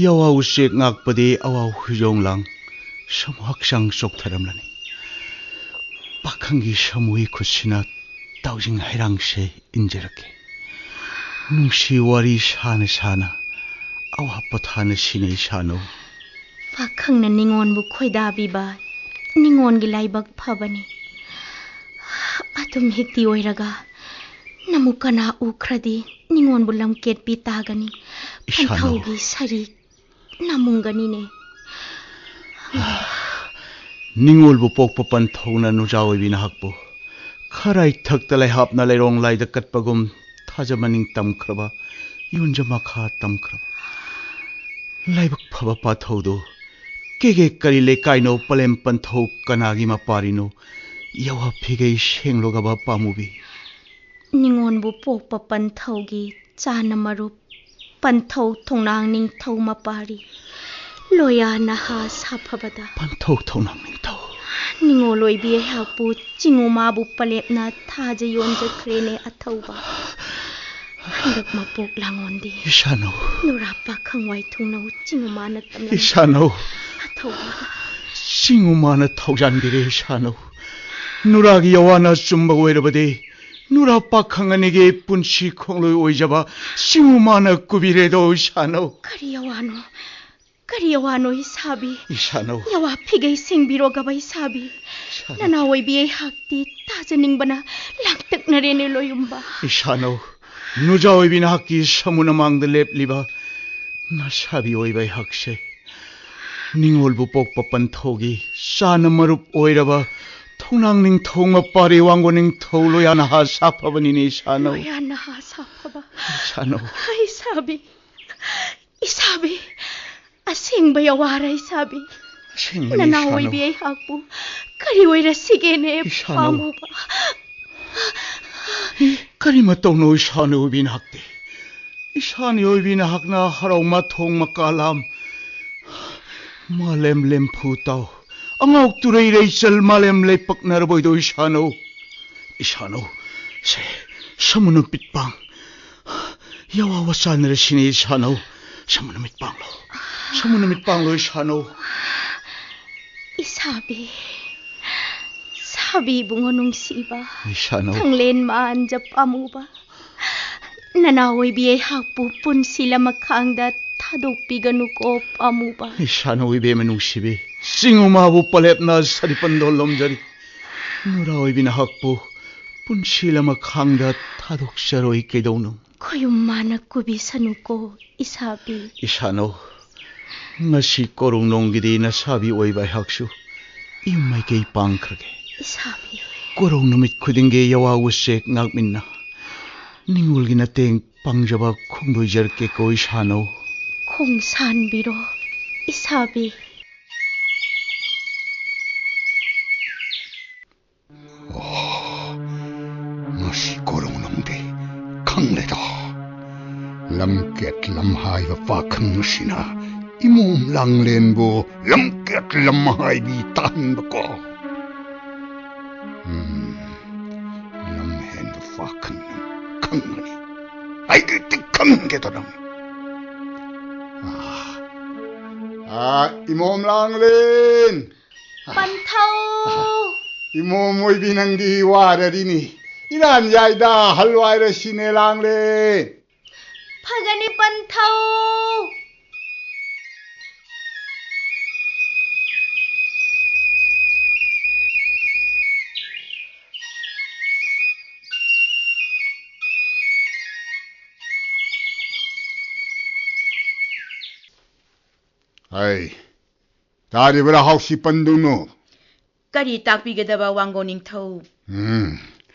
ꯌꯥꯋꯥ ꯎꯆꯦꯛ ꯉꯥꯛꯄꯗꯤ ꯑꯋꯥ ꯍꯨꯏꯖꯣꯡ ꯂꯥꯡ ꯁꯃꯨ ꯍꯛꯆꯥꯡ ꯆꯣꯛꯊꯔꯝꯂꯅꯤ꯫ ꯄꯥꯈꯪꯒꯤ ꯁꯃꯨꯒꯤ ꯈꯨꯠꯁꯤꯅ ꯇꯥꯎꯖꯤꯡ ꯍꯩꯔꯥꯡꯁꯦ ꯏꯟꯖꯔꯛꯀꯦ꯫ ꯅꯨꯡꯁꯤ ꯋꯥꯔꯤ ꯁꯥꯅ ꯁꯥꯅ ꯑꯋꯥ ꯄꯣꯊꯥꯅ ꯁꯤꯅꯩ ꯁꯥꯅꯧ꯫ ꯄꯥꯈꯪꯅ ꯅꯤꯉꯣꯟꯕꯨ ꯈꯣꯏꯗꯥꯕꯤꯕ ꯅꯤꯉꯣꯟꯒꯤ ꯂꯥꯏꯕꯛ ꯐꯕꯅꯤ꯫ ꯑꯗꯨꯝ ꯍꯦꯛꯇꯤ ꯑꯣꯏꯔꯒ ꯅꯃꯨꯛ ꯀꯅꯥ ꯎꯈ꯭ꯔꯗꯤ ꯅꯤꯉꯣꯟꯕꯨ ꯂꯝꯀꯦꯠꯄꯤ ꯇꯥꯒꯅꯤ꯫ ꯏꯁꯥꯅꯧ꯫ ꯄꯟꯊꯧꯒꯤ ꯁꯔꯤ ꯅꯃꯨꯡꯒꯅꯤꯅꯦ꯫ ꯅꯤꯉꯣꯜꯕꯨ ꯄꯣꯛꯄ ꯄꯟꯊꯧꯅ ꯅꯨꯖꯥ ꯑꯣꯏꯕꯤ ꯅꯍꯥꯛꯄꯨ ꯈꯔꯥꯏ ꯊꯛꯇ ꯂꯩꯍꯥꯞꯅ ꯂꯩꯔꯣꯡ ꯂꯥꯏꯗ ꯀꯠꯄꯒꯨꯝ ꯊꯥꯖ ꯃꯅꯤꯡ ꯇꯝꯈ꯭ꯔꯕ, ꯌꯣꯟꯖ ꯃꯈꯥ ꯇꯝꯈ꯭ꯔꯕ꯫ ꯂꯥꯏꯕꯛ ꯐꯕ ꯄꯥꯊꯧꯗꯨ ꯀꯦꯒꯦ ꯀꯔꯤ ꯂꯩꯀꯥꯏꯅꯣ, ꯄꯂꯦꯝ ꯄꯟꯊꯧ ꯀꯅꯥꯒꯤ ꯃꯄꯥꯔꯤꯅꯣ? ꯌꯥꯋꯥ ꯐꯤꯒꯩ ꯁꯦꯡꯂꯣꯒꯕ ꯄꯥꯝꯃꯨꯕꯤ꯫ ꯅꯤꯉꯣꯟꯕꯨ ꯄꯣꯛꯄ ꯄꯟꯊꯧꯒꯤ ꯆꯥꯅ ꯃꯔꯨꯞ ꯄꯟꯊꯧ ꯊꯣꯡꯅꯥꯡ ꯅꯤꯡꯊꯧ ꯃꯄꯥꯔꯤ ꯂꯣꯌꯥ ꯅꯍꯥ ꯁꯥꯐꯕꯗ꯫ ꯄꯟꯊꯧ ꯊꯣꯡꯅꯥꯡ ꯅꯤꯡꯊꯧ꯫ ꯅꯤꯉꯣꯜ ꯑꯣꯏꯕꯤ ꯑꯩꯍꯥꯛꯄꯨ ꯆꯤꯡꯉꯨ ꯃꯥꯕꯨ ꯄꯂꯦꯞꯅ ꯊꯥꯖ ꯌꯣꯟꯖꯈ꯭ꯔꯦꯅꯦ ꯑꯊꯧꯕ꯫ ꯍꯟꯗꯛ ꯃꯄꯣꯛ ꯂꯥꯡꯉꯣꯟꯗꯤ ꯏꯁꯥꯅꯧ꯫ ꯅꯨꯔꯥ ꯄꯥꯈꯪ ꯋꯥꯏꯊꯨꯡꯅꯧ ꯆꯤꯡꯉꯨ ꯃꯥꯅ ꯇꯝꯂꯝ ꯏꯁꯥꯅꯧ꯫ ꯑꯊꯧꯕ꯫ ꯆꯤꯡꯉꯨ ꯃꯥꯅ ꯊꯧꯖꯥꯟꯕꯤꯔꯦ ꯏꯁꯥꯅꯧ꯫ ꯅꯨꯔꯥꯒꯤ ꯌꯥꯋꯥꯅ ꯑꯆꯨꯝꯕ ꯑꯣꯏꯔꯕꯗꯤ ꯅꯨꯔꯥ ꯄꯥꯈꯪ ꯑꯅꯤꯒꯤ ꯄꯨꯟꯁꯤ ꯈꯣꯡꯂꯣꯏ ꯑꯣꯏꯖꯕ ꯆꯤꯡꯉꯨ ꯃꯥꯅ ꯀꯨꯕꯤꯔꯦꯗꯣ ꯏꯁꯥꯅꯧ꯫ ꯀꯔꯤ ꯑꯋꯥꯅꯣ? ꯀꯔꯤ ꯑꯋꯥꯅꯣ ꯏꯁꯥꯕꯤ? ꯏꯁꯥꯅꯧ꯫ ꯌꯥꯋꯥ ꯐꯤꯒꯩ ꯁꯤꯡꯕꯤꯔꯣꯒꯕ ꯏꯁꯥꯕꯤ꯫ ꯏꯁꯥꯅꯧ꯫ ꯅꯅꯥ ꯑꯣꯏꯕꯤ ꯑꯩꯍꯥꯛꯇꯤ ꯇꯥꯖꯅꯤꯡꯕꯅ ꯂꯥꯡꯇꯛꯅꯔꯦꯅꯦ ꯂꯣꯌꯨꯝꯕ꯫ ꯏꯁꯥꯅꯧ꯫ ꯅꯨꯖꯥ ꯑꯣꯏꯕꯤ ꯅꯍꯥꯛꯀꯤ ꯁꯃꯨꯅ ꯃꯥꯡꯗ ꯂꯦꯞꯂꯤꯕ ꯅꯁꯥꯕꯤ ꯑꯣꯏꯕ ꯑꯩꯍꯥꯛꯁꯦ ꯅꯤꯡꯉꯣꯜꯕꯨ ꯄꯣꯛꯄ ꯄꯟꯊꯧꯒꯤ ꯆꯥꯅ ꯃꯔꯨꯞ ꯑꯣꯏꯔꯕ ꯊꯧꯅꯥꯡ ꯅꯤꯡꯊꯧ ꯃꯄꯥꯔꯤ ꯋꯥꯡꯒꯣ ꯅꯤꯡꯊꯧ ꯂꯣꯌꯥ ꯅꯍꯥ ꯁꯥꯐꯕꯅꯤꯅꯦ ꯏꯁꯥꯅꯧ꯫ ꯂꯣꯌꯥ ꯅꯍꯥ ꯁꯥꯐꯕ꯫ ꯏꯁꯥꯅꯧ꯫ ꯏꯁꯥꯕꯤ, ꯏꯁꯥꯕꯤ, ꯑꯁꯦꯡꯕ ꯌꯥꯋꯥꯔ ꯏꯁꯥꯕꯤ꯫ ꯑꯁꯦꯡꯕꯅꯤ ꯅꯅꯥ ꯏꯁꯥꯅꯧ꯫ ꯑꯣꯏꯕꯤ ꯑꯩꯍꯥꯛꯄꯨ ꯀꯔꯤ ꯑꯣꯏꯔ ꯁꯤꯒꯦꯅꯦ ꯏꯁꯥꯅꯧ꯫ ꯄꯥꯝꯃꯨꯕ꯫ ꯀꯔꯤ ꯃꯇꯧꯅꯣ ꯏꯁꯥꯅ ꯑꯣꯏꯕꯤ ꯅꯍꯥꯛꯇꯤ? ꯏꯁꯥꯅ ꯑꯣꯏꯕꯤ ꯅꯍꯥꯛꯅ ꯍꯔꯥꯎ ꯃꯊꯣꯡ ꯃꯀꯥꯂꯥꯝ ꯃꯥꯂꯦꯝ ꯂꯦꯝꯐꯨ ꯇꯥꯎ꯫ ꯑꯉꯥꯎ ꯇꯨꯔꯩ ꯔꯩꯆꯜ ꯃꯥꯂꯦꯝ ꯂꯩꯄꯛꯅꯔꯕꯣꯏꯗꯣ ꯏꯁꯥꯅꯧ꯫ ꯏꯁꯥꯅꯧ꯫ ꯁꯦ, ꯁꯃꯨꯅ ꯄꯤꯠꯄꯥꯡ꯫ ꯌꯥꯋꯥ ꯋꯥꯆꯥꯟꯅꯔꯁꯤꯅꯦ ꯏꯁꯥꯅꯧ꯫ ꯁꯃꯨꯅ ꯃꯤꯠꯄꯥꯡꯂꯣ꯫ ꯁꯃꯨꯅ ꯃꯤꯠꯄꯥꯡꯂꯣ ꯏꯁꯥꯅꯧ꯫ ꯏꯁꯥꯕꯤ, ꯁꯥꯕꯤ ꯏꯕꯨꯡꯉꯣ ꯅꯨꯡꯁꯤꯕ, ꯏꯁꯥꯅꯧ꯫ ꯊꯪꯂꯦꯟ ꯃꯥꯟꯖ ꯄꯥꯝꯃꯨꯕ, ꯅꯅꯥ ꯑꯣꯏꯕꯤ ꯑꯩꯍꯥꯛꯄꯨ ꯄꯨꯟꯁꯤ ꯂꯃꯈꯥꯡꯗ ꯊꯥꯗꯣꯛꯄꯤꯒꯅꯨꯀꯣ ꯄꯥꯝꯃꯨꯕ꯫ ꯏꯁꯥꯅꯧ ꯏꯕꯦꯝꯃ ꯅꯨꯡꯁꯤꯕꯤ, ꯆꯤꯡꯉꯨ ꯃꯥꯕꯨ ꯄꯂꯦꯞꯅ ꯁꯥꯔꯤ ꯄꯟꯗꯣꯜ ꯂꯣꯝꯖꯔꯤ꯫ ꯅꯨꯔꯥ ꯑꯣꯏꯕꯤ ꯅꯍꯥꯛꯄꯨ ꯄꯨꯟꯁꯤ ꯂꯃꯈꯥꯡꯗ ꯊꯥꯗꯣꯛꯆꯔꯣꯏ ꯀꯩꯗꯧꯅꯨ꯫ ꯈꯣꯌꯨꯝ ꯃꯥꯅ ꯀꯨꯕꯤꯁꯅꯨꯀꯣ ꯏꯁꯥꯕꯤ꯫ ꯏꯁꯥꯅꯧ, ꯉꯁꯤ ꯀꯣꯔꯧꯅꯣꯡꯒꯤꯗꯤ ꯅꯁꯥꯕꯤ ꯑꯣꯏꯕ ꯑꯩꯍꯥꯛꯁꯨ ꯏꯌꯨꯝ ꯃꯥꯏꯀꯩ ꯄꯥꯡꯈ꯭ꯔꯒꯦ꯫ ꯏꯁꯥꯕꯤ꯫ ꯀꯣꯔꯧ ꯅꯨꯃꯤꯠ ꯈꯨꯗꯤꯡꯒꯤ ꯌꯥꯋꯥ ꯎꯆꯦꯛ ꯉꯥꯛꯃꯤꯟꯅ ꯅꯤꯡꯉꯣꯜꯒꯤ ꯃꯇꯦꯡ ꯄꯥꯡꯖꯕ ꯈꯣꯡꯗꯣꯏꯖꯔꯛꯀꯦꯀꯣ ꯏꯁꯥꯅꯧ꯫ ꯈꯣꯡꯁꯥꯟꯕꯤꯔꯣ ꯏꯁꯥꯕꯤ꯫ ꯑꯣ, ꯉꯁꯤ ꯀꯣꯔꯧꯅꯨꯡꯗꯤ ꯈꯪꯂꯦꯗꯣ꯫ ꯂꯝꯀꯦꯠ ꯂꯝꯍꯥꯏꯕ ꯄꯥꯈꯪ ꯑꯁꯤꯅ ꯏꯃꯣꯝ ꯂꯥꯡꯂꯦꯟꯕꯨ ꯂꯝꯀꯦꯠ ꯂꯝꯍꯥꯏꯕꯤ ꯇꯥꯍꯟꯕꯀꯣ꯫ ꯎꯝ, ꯂꯝꯍꯦꯟꯕ ꯄꯥꯈꯪ ꯅꯪ ꯈꯪꯒꯅꯤ꯫ ꯑꯩꯒꯤꯗꯤ ꯈꯪꯒꯦꯗꯣ ꯅꯪ꯫ ꯑꯥ, ꯑꯥ, ꯏꯃꯣꯝ ꯂꯥꯡꯂꯦꯟ! ꯄꯟꯊꯧ! ꯏꯃꯣꯝ ꯑꯣꯏꯕꯤ ꯅꯪꯗꯤ ꯋꯥꯔꯔꯤꯅꯤ꯫ ꯏꯔꯥꯟ ꯌꯥꯏꯗ, ꯍꯜꯋꯥꯏꯔ ꯁꯤꯅꯦ ꯂꯥꯡꯂꯦ꯫ ꯐꯒꯅꯤ ꯄꯟꯊꯧ꯫ ꯍꯥꯏ, ꯇꯥꯔꯤꯕ꯭ꯔꯥ ꯍꯥꯎꯁꯤ ꯄꯟꯗꯨꯅꯨ? ꯀꯔꯤ ꯇꯥꯛꯄꯤꯒꯗꯕ ꯋꯥꯡꯒꯣ ꯅꯤꯡꯊꯧ? ꯎꯝ,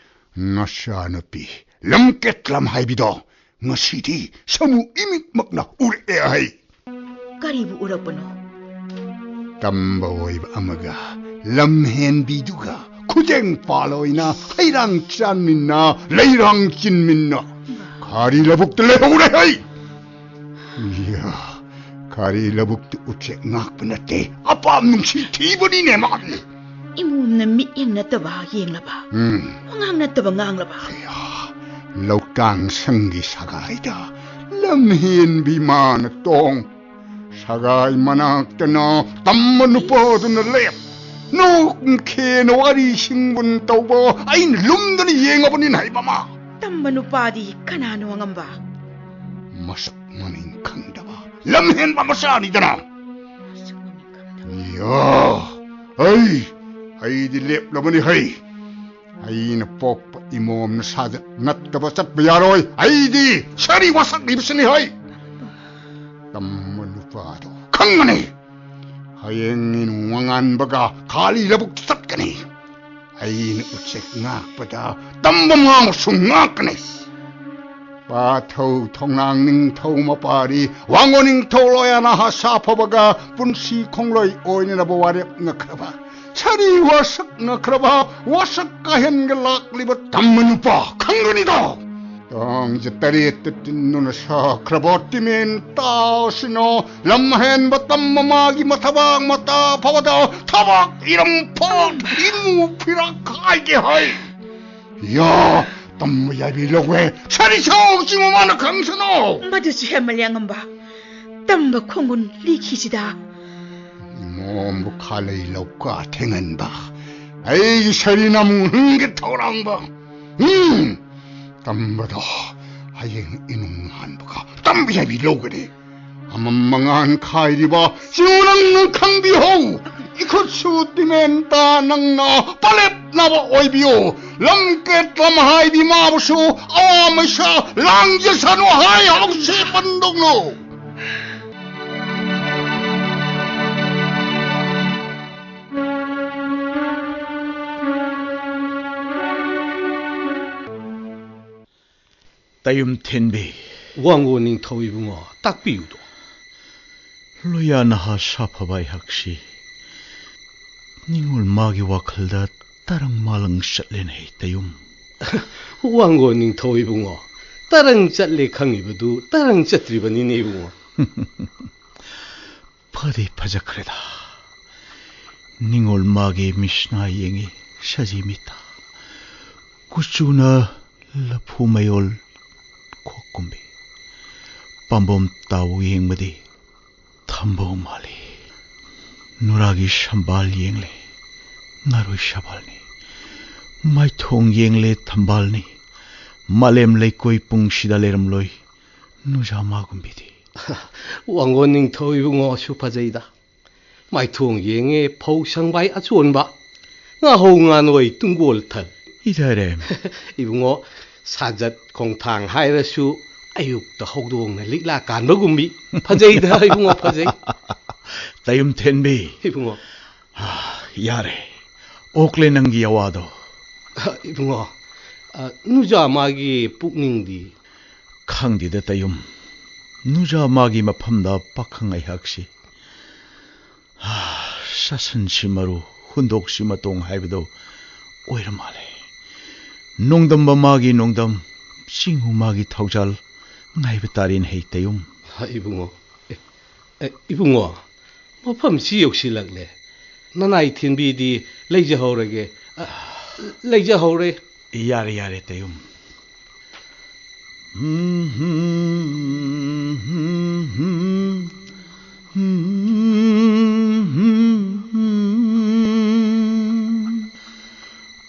ꯅꯆꯥꯅꯨꯄꯤ ꯂꯝꯀꯦꯠꯂꯝ ꯍꯥꯏꯕꯤꯗꯣ ꯉꯁꯤꯗꯤ ꯁꯃꯨ ꯏꯃꯤꯠꯃꯛꯅ ꯎꯔꯛꯑꯦ ꯍꯥꯏ꯫ ꯀꯔꯤꯕꯨ ꯎꯔꯛꯄꯅꯣ? ꯇꯝꯕ ꯑꯣꯏꯕ ꯑꯃꯒ ꯂꯝꯍꯦꯟꯕꯤꯗꯨꯒ ꯈꯨꯖꯦꯡ ꯄꯥꯜ ꯑꯣꯏꯅ ꯍꯩꯔꯥꯡ ꯆꯥꯟꯃꯤꯟꯅ ꯂꯩꯔꯥꯡ ꯆꯤꯟꯃꯤꯟꯅ ꯈꯥꯔꯤ ꯂꯧꯕꯨꯛꯇ ꯂꯩꯍꯧꯔꯦ ꯍꯩ꯫ ꯏꯌꯥ, ꯈꯥꯔꯤ ꯂꯧꯕꯨꯛꯇ ꯎꯆꯦꯛ ꯉꯥꯛꯄ ꯅꯠꯇꯦ, ꯑꯄꯥꯝ ꯅꯨꯡꯁꯤ ꯊꯤꯕꯅꯤꯅꯦ ꯃꯥꯗꯤ꯫ ꯏꯃꯣꯝꯅ ꯃꯤꯠꯌꯦꯡ ꯅꯠꯇꯕ ꯌꯦꯡꯂꯕ, ꯎꯝ꯫ ꯋꯥꯉꯥꯡ ꯅꯠꯇꯕ ꯉꯥꯡꯂꯕ꯫ ꯑꯌꯥ, ꯂꯧꯇꯥꯡ ꯁꯪꯒꯤ ꯁꯒꯥꯏꯗ ꯂꯝꯍꯦꯟꯕꯤ ꯃꯥꯅ ꯇꯣꯡ꯫ ꯁꯒꯥꯏ ꯃꯅꯥꯛꯇꯅ ꯇꯝꯕ ꯅꯨꯄꯥꯗꯨꯅ ꯂꯦꯞ꯫ ꯅꯣꯛꯈꯦꯅ ꯋꯥꯔꯤ ꯁꯤꯡꯕꯨꯟ ꯇꯧꯕ ꯑꯩꯅ ꯂꯨꯝꯗꯅ ꯌꯦꯡꯉꯕꯅꯤꯅ ꯍꯩꯕꯃ꯫ ꯇꯝꯕ ꯅꯨꯄꯥꯗꯤ ꯀꯅꯥꯅꯣ ꯑꯉꯝꯕ? ꯃꯁꯛ ꯃꯃꯤꯡ ꯈꯪꯗꯕ ꯂꯝꯍꯦꯟꯕ ꯃꯆꯥꯅꯤꯗꯅ꯫ ꯃꯁꯛ ꯃꯃꯤꯡ ꯈꯪꯗꯕ꯫ ꯌꯥ, ꯑꯩ, ꯑꯩꯗꯤ ꯂꯦꯞꯂꯕꯅꯤ ꯍꯩ꯫ ꯑꯩꯅ ꯄꯣꯛꯄ ꯏꯃꯣꯝꯅ ꯁꯥꯖꯠ ꯅꯠꯇꯕ ꯆꯠꯄ ꯌꯥꯔꯣꯏ꯫ ꯑꯩꯗꯤ ꯁꯥꯔꯤ ꯋꯥꯁꯛ ꯂꯩꯕꯁꯤꯅꯤ ꯍꯩ꯫ ꯇꯝꯕ ꯅꯨꯄꯥꯗꯣ ꯈꯪꯒꯅꯤ꯫ ꯍꯌꯦꯡ ꯅꯤꯅꯨ ꯃꯉꯥꯟꯕꯒ ꯈꯥꯂꯤ ꯂꯧꯕꯨꯛꯇ ꯆꯠꯀꯅꯤ꯫ ꯑꯩꯅ ꯎꯆꯦꯛ ꯉꯥꯛꯄꯗ ꯇꯝꯕ ꯃꯥꯃꯁꯨ ꯉꯥꯛꯀꯅꯤ꯫ ꯄꯥꯊꯧ ꯊꯣꯡꯅꯥꯡ ꯅꯤꯡꯊꯧ ꯃꯄꯥꯔꯤ ꯋꯥꯡꯒꯣ ꯅꯤꯡꯊꯧ ꯂꯣꯌꯥꯅ ꯍꯥꯁꯥ ꯐꯕꯒ ꯄꯨꯟꯁꯤ ꯈꯣꯡꯂꯣꯏ ꯑꯣꯏꯅꯅꯕ ꯋꯥꯔꯦꯞꯅꯈ꯭ꯔꯕ ꯁꯥꯔꯤ ꯋꯥꯁꯛꯅꯈ꯭ꯔꯕ ꯋꯥꯁꯛ ꯀꯥꯍꯦꯟꯒ ꯂꯥꯛꯂꯤꯕ ꯇꯝꯕ ꯅꯨꯄꯥ ꯈꯪꯒꯅꯤꯗꯣ꯫ ꯇꯥꯡ ꯇꯔꯦꯠꯇ ꯇꯤꯟꯗꯨꯅ ꯁꯥꯈ꯭ꯔꯕ ꯇꯤꯃꯦꯟ ꯇꯥꯁꯤꯅ ꯂꯝꯍꯦꯟꯕ ꯇꯝꯕ ꯃꯥꯒꯤ ꯃꯊꯕꯥꯛ ꯃꯇꯥ ꯐꯥꯎꯕꯗ ꯊꯕꯥꯛ ꯏꯔꯝ ꯐꯣꯠ ꯏꯃꯨ ꯐꯤꯔꯥꯛ ꯍꯥꯏꯒꯦ ꯍꯥꯏ꯫ ꯌꯥ, ꯇꯝꯕ ꯌꯥꯏꯕꯤ ꯂꯧꯋꯦ꯫ ꯁꯥꯔꯤ ꯁꯥꯎꯁꯤ ꯃꯃꯥꯅ ꯈꯪꯁꯅꯨ꯫ ꯃꯗꯨꯁꯨ ꯍꯦꯟꯃꯜꯂꯦ ꯑꯉꯝꯕ꯫ ꯇꯝꯕ ꯈꯣꯡꯒꯨꯟ ꯂꯤꯈꯤꯁꯤꯗ꯫ ꯃꯣꯝꯕꯨ ꯈꯥꯂꯩ ꯂꯧꯀꯥ ꯊꯦꯡꯍꯟꯕ꯫ ꯑꯩꯒꯤ ꯁꯥꯔꯤ ꯅꯃꯨ ꯍꯨꯟꯒꯦ ꯊꯧꯔꯥꯡꯕ꯫ ꯎꯝ, ꯇꯝꯕꯗꯣ ꯍꯌꯦꯡ ꯏꯅꯨꯡ ꯉꯥꯟꯕꯒ ꯇꯝꯕ ꯌꯥꯕꯤ ꯂꯧꯒꯅꯤ꯫ ꯑꯃꯝ ꯃꯉꯥꯟ ꯈꯥꯏꯔꯤꯕ ꯆꯤꯡꯉꯨ ꯅꯪꯅ ꯈꯪꯕꯤꯍꯧ꯫ ꯏꯈꯨꯠꯁꯨ ꯇꯤꯃꯦꯟꯇ ꯅꯪꯅ ꯄꯂꯦꯞꯅꯕ ꯑꯣꯏꯕꯤꯌꯨ꯫ ꯂꯝꯀꯦꯠ ꯂꯝꯍꯥꯏꯕꯤ ꯃꯥꯕꯨꯁꯨ ꯑꯋꯥ ꯃꯩꯁꯥ ꯂꯥꯡꯖꯁꯅꯨ ꯍꯥꯏ ꯍꯧꯁꯦ ꯄꯟꯗꯧꯅꯣ꯫ ꯇꯌꯨꯝ ꯊꯦꯟꯕꯤ꯫ ꯋꯥꯡꯒꯣ ꯅꯤꯡꯊꯧ ꯏꯕꯨꯡꯉꯣ, ꯇꯥꯛꯄꯤꯌꯨꯗꯣ꯫ ꯂꯣꯌꯥ ꯅꯍꯥ ꯁꯥꯐꯕ ꯑꯩꯍꯥꯛꯁꯤ ꯅꯤꯡꯉꯣꯜ ꯃꯥꯒꯤ ꯋꯥꯈꯜꯗ ꯇꯔꯪ ꯃꯥꯂꯪ ꯆꯠꯂꯦꯅꯦ, ꯇꯌꯨꯝ꯫ ꯋꯥꯡꯒꯣ ꯅꯤꯡꯊꯧ ꯏꯕꯨꯡꯉꯣ, ꯇꯔꯪ ꯆꯠꯂꯦ ꯈꯪꯉꯤꯕꯗꯨ ꯇꯔꯪ ꯆꯠꯇ꯭ꯔꯤꯕꯅꯤꯅꯦ ꯏꯕꯨꯡꯉꯣ꯫ ꯐꯗꯤ ꯐꯖꯈ꯭ꯔꯦꯗ꯫ ꯅꯤꯡꯉꯣꯜ ꯃꯥꯒꯤ ꯃꯤꯁꯅꯥ ꯌꯦꯡꯉꯤ ꯁꯖꯤ ꯃꯤꯠꯇ꯫ ꯀꯨꯆꯨꯅ ꯂꯐꯨ ꯃꯌꯣꯜ ꯈꯣꯛꯀꯨꯝꯕꯤ꯫ ꯄꯥꯝꯕꯣꯝ ꯇꯥꯎ ꯌꯦꯡꯕꯗꯤ ꯊꯝꯕꯧ ꯃꯥꯜꯂꯤ꯫ ꯅꯨꯔꯥꯒꯤ ꯁꯝꯕꯥꯜ ꯌꯦꯡꯂꯦ ꯉꯥꯔꯣꯏ ꯁꯕꯥꯜꯅꯤ꯫ ꯃꯥꯏꯊꯣꯡ ꯌꯦꯡꯂꯦ ꯊꯝꯕꯥꯜꯅꯤ꯫ ꯃꯥꯂꯦꯝ ꯂꯩꯀꯣꯏ ꯄꯨꯡꯁꯤꯗ ꯂꯩꯔꯝꯂꯣꯏ ꯅꯨꯖꯥ ꯃꯥꯒꯨꯝꯕꯤꯗꯤ꯫ ꯋꯥꯡꯒꯣꯟ ꯅꯤꯡꯊꯧ ꯏꯕꯨꯡꯉꯣꯁꯨ ꯐꯖꯩꯗ꯫ ꯃꯥꯏꯊꯣꯡ ꯌꯦꯡꯉꯦ ꯐꯧ ꯁꯪꯕꯥꯏ ꯑꯆꯣꯟꯕ, ꯉꯥꯍꯧ ꯉꯥꯅꯣꯏ ꯇꯨꯡꯒꯣꯜ ꯊꯜ꯫ ꯏꯗꯔꯦꯝ꯫ ꯏꯕꯨꯡꯉꯣ, ꯁꯥꯖꯠ ꯈꯣꯡꯊꯥꯡ ꯍꯥꯏꯔꯁꯨ ꯑꯌꯨꯛꯇ ꯍꯧꯗꯣꯡꯅ ꯂꯤꯛꯂꯥ ꯀꯥꯟꯕꯒꯨꯝꯕꯤ꯫ ꯐꯖꯩꯗ ꯏꯕꯨꯡꯉꯣ, ꯐꯖꯩ꯫ ꯇꯌꯨꯝ ꯊꯦꯟꯕꯤ꯫ ꯏꯕꯨꯡꯉꯣ꯫ ꯌꯥꯔꯦ, ꯑꯣꯛꯂꯦ ꯅꯪꯒꯤ ꯑꯋꯥꯗꯣ꯫ ꯏꯕꯨꯡꯉꯣ, ꯑ, ꯅꯨꯖꯥ ꯃꯥꯒꯤ ꯄꯨꯛꯅꯤꯡꯗꯤ? ꯈꯪꯗꯦꯗ ꯇꯌꯨꯝ, ꯅꯨꯖꯥ ꯃꯥꯒꯤ ꯃꯐꯝꯗ ꯄꯥꯈꯪ ꯑꯩꯍꯥꯛꯁꯤ꯫ ꯍꯥ, ꯁꯥꯁꯟꯁꯤ ꯃꯔꯨ, ꯍꯨꯟꯗꯣꯛꯁꯤ ꯃꯇꯣꯡ ꯍꯥꯏꯕꯗꯨ ꯑꯣꯏꯔ ꯃꯥꯜꯂꯦ꯫ ꯅꯣꯡꯗꯝꯕ ꯃꯥꯒꯤ ꯅꯣꯡꯗꯝ, ꯆꯤꯡꯉꯨ ꯃꯥꯒꯤ ꯊꯧꯖꯥꯜ ꯉꯥꯏꯕ ꯇꯥꯔꯦꯅꯦ ꯍꯩ ꯇꯌꯨꯝ꯫ ꯍꯥ, ꯏꯕꯨꯡꯉꯣ꯫ ꯑꯦ, ꯑꯦ, ꯏꯕꯨꯡꯉꯣ, ꯃꯐꯝꯁꯤ ꯌꯧꯁꯤꯜꯂꯛꯂꯦ꯫ ꯅꯅꯥꯏ ꯊꯤꯟꯕꯤꯗꯤ ꯂꯩꯖꯍꯧꯔꯒꯦ꯫ ꯑ, ꯂꯩꯖꯍꯧꯔꯦ꯫ ꯌꯥꯔꯦ, ꯌꯥꯔꯦ, ꯇꯌꯨꯝ꯫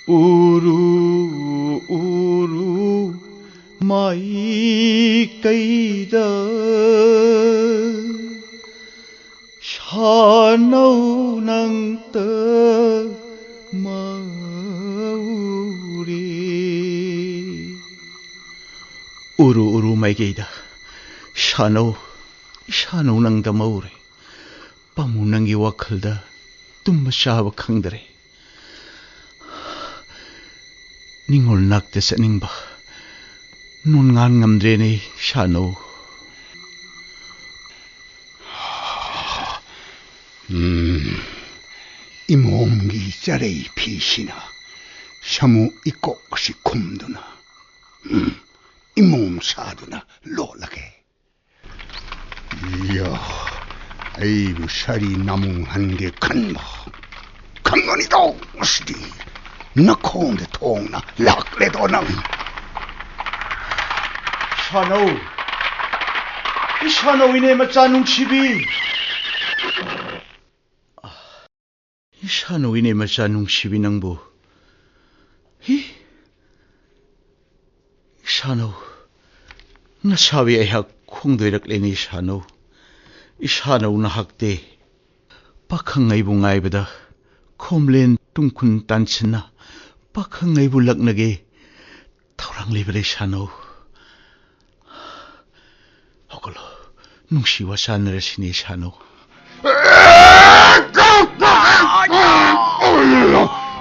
ꯎꯔꯨ, ꯃꯥꯏꯀꯩꯗ ꯁꯥꯅꯧ ꯅꯪꯇ ꯃꯥꯎꯔꯦ꯫ ꯎꯔꯨ ꯎꯔꯨ ꯃꯥꯏꯀꯩꯗ ꯁꯥꯅꯧ, ꯁꯥꯅꯧ ꯅꯪꯇ ꯃꯥꯎꯔꯦ꯫ ꯄꯥꯝꯃꯨ ꯅꯪꯒꯤ ꯋꯥꯈꯜꯗ ꯇꯨꯝꯕ ꯆꯥꯕ ꯈꯪꯗꯔꯦ꯫ ꯅꯤꯡꯉꯣꯜ ꯅꯥꯛꯇ ꯆꯠꯅꯤꯡꯕ, ꯅꯣꯟꯉꯥꯟ ꯉꯝꯗ꯭ꯔꯦꯅꯦ ꯁꯥꯅꯧ꯫ ꯎꯝ, ꯏꯃꯣꯝꯒꯤ ꯆꯔꯩ ꯐꯤꯁꯤꯅ ꯁꯥꯃꯨ ꯏꯀꯣꯛ ꯑꯁꯤ ꯈꯨꯝꯗꯨꯅ, ꯎꯝ, ꯏꯃꯣꯝ ꯁꯥꯗꯨꯅ ꯂꯣꯠꯂꯒꯦ꯫ ꯌꯥ, ꯑꯩꯕꯨ ꯁꯥꯔꯤ ꯅꯥꯃꯨꯡꯍꯟꯒꯦ ꯈꯟꯕ? ꯈꯪꯒꯅꯤꯗꯣ ꯉꯁꯤꯗꯤ꯫ ꯅꯈꯣꯡꯗ ꯊꯣꯡꯅ ꯂꯥꯛꯂꯦꯗꯣ ꯅꯪ꯫ ꯁꯥꯅꯧ, ꯏꯁꯥꯅꯧ ꯏꯅꯦ ꯃꯆꯥ ꯅꯨꯡꯁꯤꯕꯤ꯫ ꯏꯁꯥꯅꯧ ꯏꯅꯦ ꯃꯆꯥ ꯅꯨꯡꯁꯤꯕꯤ ꯅꯪꯕꯨ꯫ ꯍꯤ? ꯏꯁꯥꯅꯧ, ꯅꯁꯥꯕꯤ ꯑꯩꯍꯥꯛ ꯈꯣꯡꯗꯣꯏꯔꯛꯂꯦꯅꯦ ꯏꯁꯥꯅꯧ꯫ ꯏꯁꯥꯅꯧ ꯅꯍꯥꯛꯇꯦ꯫ ꯄꯥꯈꯪ ꯑꯩꯕꯨ ꯉꯥꯏꯕꯗ ꯈꯣꯝꯂꯦꯟ ꯇꯨꯡꯈꯨꯟ ꯇꯥꯟꯁꯤꯟꯅ ꯄꯥꯈꯪ ꯑꯩꯕꯨ ꯂꯛꯅꯒꯦ ꯊꯧꯔꯥꯡ ꯂꯩꯕ ꯂꯩ ꯁꯥꯅꯧ꯫ ꯍꯧꯒꯠꯂꯣ, ꯅꯨꯡꯁꯤ ꯋꯥ ꯁꯥꯟꯅꯔꯁꯤꯅꯦ ꯁꯥꯅꯧ꯫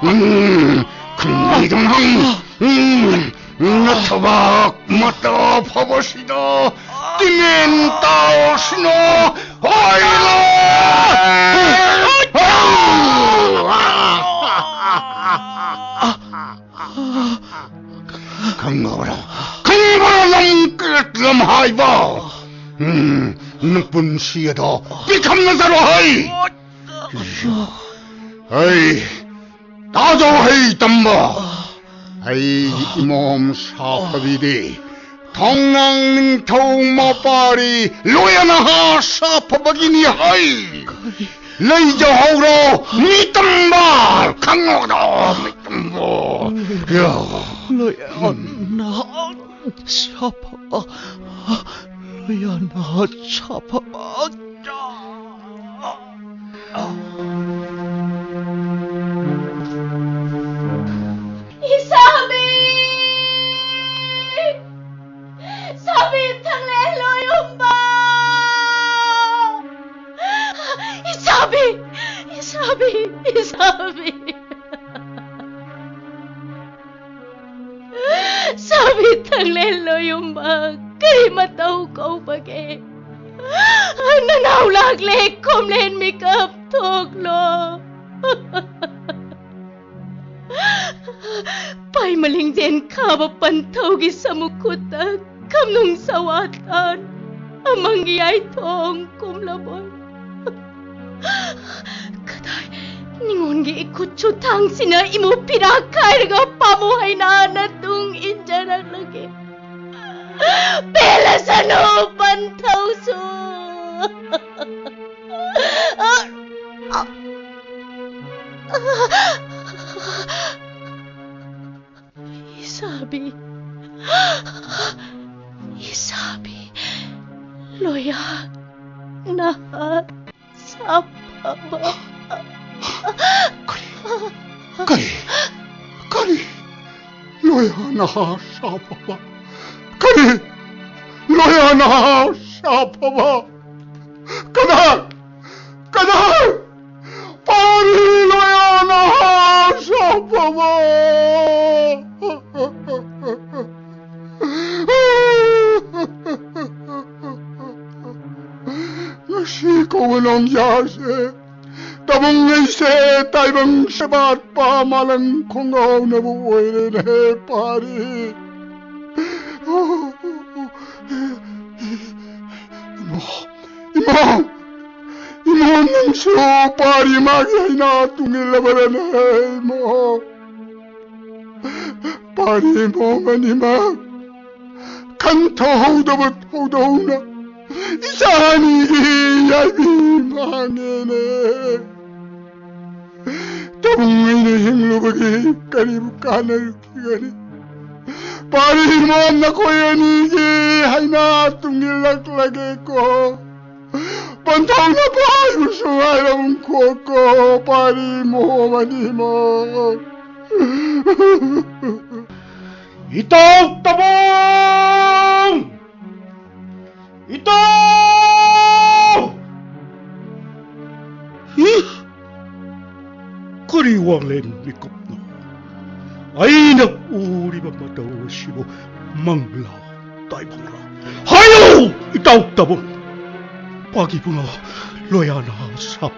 ꯎꯝ, ꯈꯪꯉꯤꯗꯣ ꯅꯪ꯫ ꯎꯝ, ꯅꯊꯕꯥꯛ ꯃꯇꯥ ꯐꯕꯁꯤꯗ ꯇꯤꯃꯦꯟ ꯇꯥꯎꯁꯤꯅꯣ꯫ ꯍꯣꯏꯂꯣ! ꯈꯪꯉꯕ꯭ꯔꯥ? ꯈꯪꯉꯕ꯭ꯔꯥ ꯂꯝ ꯀ꯭ꯔꯦꯠ ꯂꯝ ꯍꯥꯏꯕ? ꯎꯝ, ꯅꯄꯨꯟꯁꯤ ꯑꯗꯣ ꯄꯤꯊꯝꯅꯖꯔꯣ ꯍꯩ! ꯍꯩ! ꯇꯥꯖꯧ ꯍꯩ ꯇꯝꯕ! ꯑꯩꯒꯤ ꯏꯃꯣꯝ ꯁꯥꯐꯕꯤꯗꯤ ꯊꯣꯡꯅꯥꯡ ꯅꯤꯡꯊꯧ ꯃꯄꯥꯔꯤ ꯂꯣꯌꯥ ꯅꯍꯥ ꯁꯥꯐꯕꯒꯤꯅꯤ ꯍꯩ! ꯂꯩꯖꯍꯧꯔꯣ ꯃꯤꯇꯝꯕ! ꯈꯪꯉꯣꯗꯣ ꯃꯤꯇꯝꯕ! ꯌꯥ! ꯂꯣꯌꯥ ꯅꯍꯥ ꯁꯥꯐꯕ, ꯂꯣꯌꯥꯅ ꯁꯥꯐꯕ꯫ ꯏꯁꯥꯕꯤ! ꯁꯥꯕꯤ ꯊꯪꯂꯦꯟ ꯂꯣꯌꯨꯝꯕ! ꯏꯁꯥꯕꯤ! ꯏꯁꯥꯕꯤ! ꯏꯁꯥꯕꯤ! ꯁꯥꯕꯤ ꯊꯪꯂꯦꯟ ꯂꯣꯌꯨꯝꯕ, ꯀꯔꯤ ꯃꯇꯧ ꯀꯧꯕꯒꯦ? ꯅꯅꯥꯎ ꯂꯥꯛꯂꯦ, ꯈꯣꯝꯂꯦꯟ ꯃꯤꯀꯞ ꯊꯣꯛꯂꯣ꯫ ꯄꯥꯏꯃꯂꯤꯡꯖꯦꯟ ꯈꯥꯕ ꯄꯟꯊꯧꯒꯤ ꯁꯃꯨꯈꯨꯠꯇ ꯈꯝꯅꯨꯡ ꯁꯋꯥ ꯇꯥꯟ ꯑꯃꯪꯒꯤ ꯌꯥꯏꯊꯣꯡ ꯀꯨꯝꯂꯕꯣꯏ꯫ ꯀꯗꯥꯏ ꯅꯤꯉꯣꯟꯒꯤ ꯏꯈꯨꯠꯁꯨ ꯊꯥꯡꯁꯤꯅ ꯏꯃꯨ ꯐꯤꯔꯥ ꯈꯥꯏꯔꯒ ꯄꯥꯃꯨ ꯍꯩꯅꯥꯅ ꯇꯨꯡ ꯏꯟꯖꯔꯛꯂꯒꯦ꯫ ꯄꯦꯜꯂꯁꯅꯨ ꯄꯟꯊꯧꯁꯨ꯫ ꯏꯁꯥꯕꯤ, ꯏꯁꯥꯕꯤ, ꯂꯣꯌꯥ ꯅꯍꯥ ꯁꯥꯐꯕ꯫ ꯀꯔꯤ? ꯀꯔꯤ? ꯀꯔꯤ? ꯂꯣꯌꯥ ꯅꯍꯥ ꯁꯥꯐꯕ? ꯀꯔꯤ? ꯂꯣꯌꯥ ꯅꯍꯥ ꯁꯥꯐꯕ? ꯀꯗꯥꯏ? ꯀꯗꯥꯏ? ꯄꯥꯔꯤ ꯂꯣꯌꯥ ꯅꯍꯥ ꯁꯥꯐꯕ! ꯉꯁꯤ ꯀꯧꯕ ꯅꯣꯡꯖꯥꯁꯦ ꯇꯥꯕꯨꯡ ꯑꯩꯁꯦ ꯇꯥꯏꯕꯪ ꯁꯦꯕꯥꯠꯄ ꯃꯥꯂꯪ ꯈꯣꯡꯒꯥꯎꯅꯕ ꯑꯣꯏꯔꯦꯅꯦ ꯄꯥꯔꯤ꯫ ꯏꯃꯥ, ꯏꯃꯥ, ꯏꯃꯥ ꯅꯪꯁꯨ ꯄꯥꯔꯤ ꯃꯥꯒꯤ ꯍꯩꯅꯥ ꯇꯨꯡꯏꯜꯂꯕꯔꯅꯦ ꯏꯃꯥ? ꯄꯥꯔꯤ ꯃꯣꯡ ꯑꯅꯤꯃꯛ ꯈꯟꯊꯍꯧꯗꯕ ꯊꯧꯗꯣꯛꯅ ꯏꯆꯥ ꯑꯅꯤꯒꯤ ꯌꯥꯏꯕꯤ ꯃꯥꯡꯉꯦꯅꯦ꯫ ꯇꯥꯕꯨꯡ ꯑꯩꯅ ꯍꯤꯡꯂꯨꯕꯒꯤ ꯀꯔꯤꯕꯨ ꯀꯥꯟꯅꯔꯨꯈꯤꯒꯅꯤ? ꯄꯥꯔꯤ ꯏꯃꯣꯝ, ꯅꯈꯣꯏ ꯑꯅꯤꯒꯤ ꯍꯩꯅꯥ ꯇꯨꯡꯏꯜꯂꯛꯂꯒꯦꯀꯣ꯫ ꯄꯟꯊꯧꯅ ꯄꯥꯏꯕꯁꯨ ꯉꯥꯏꯔꯝꯈꯣꯀꯣ, ꯄꯥꯔꯤ ꯏꯃꯣꯝ ꯑꯅꯤꯃꯛ꯫ ꯏꯇꯥꯎ ꯇꯕꯣꯡ! ꯏꯇꯥꯎ! ꯍꯤ? ꯀꯔꯤ ꯋꯥꯡꯂꯦꯟ ꯃꯤꯀꯨꯞꯅꯣ? ꯑꯩꯅ ꯎꯔꯤꯕ ꯃꯇꯧ ꯑꯁꯤꯕꯨ ꯃꯪꯂꯥ ꯇꯥꯏꯕꯪꯂꯥ? ꯍꯥꯏꯌꯨ, ꯏꯇꯥꯎ ꯇꯕꯨꯡ! ꯏꯄꯥꯒꯤ ꯏꯕꯨꯡꯉꯣ ꯂꯣꯌꯥꯅ ꯁꯥꯐꯕ,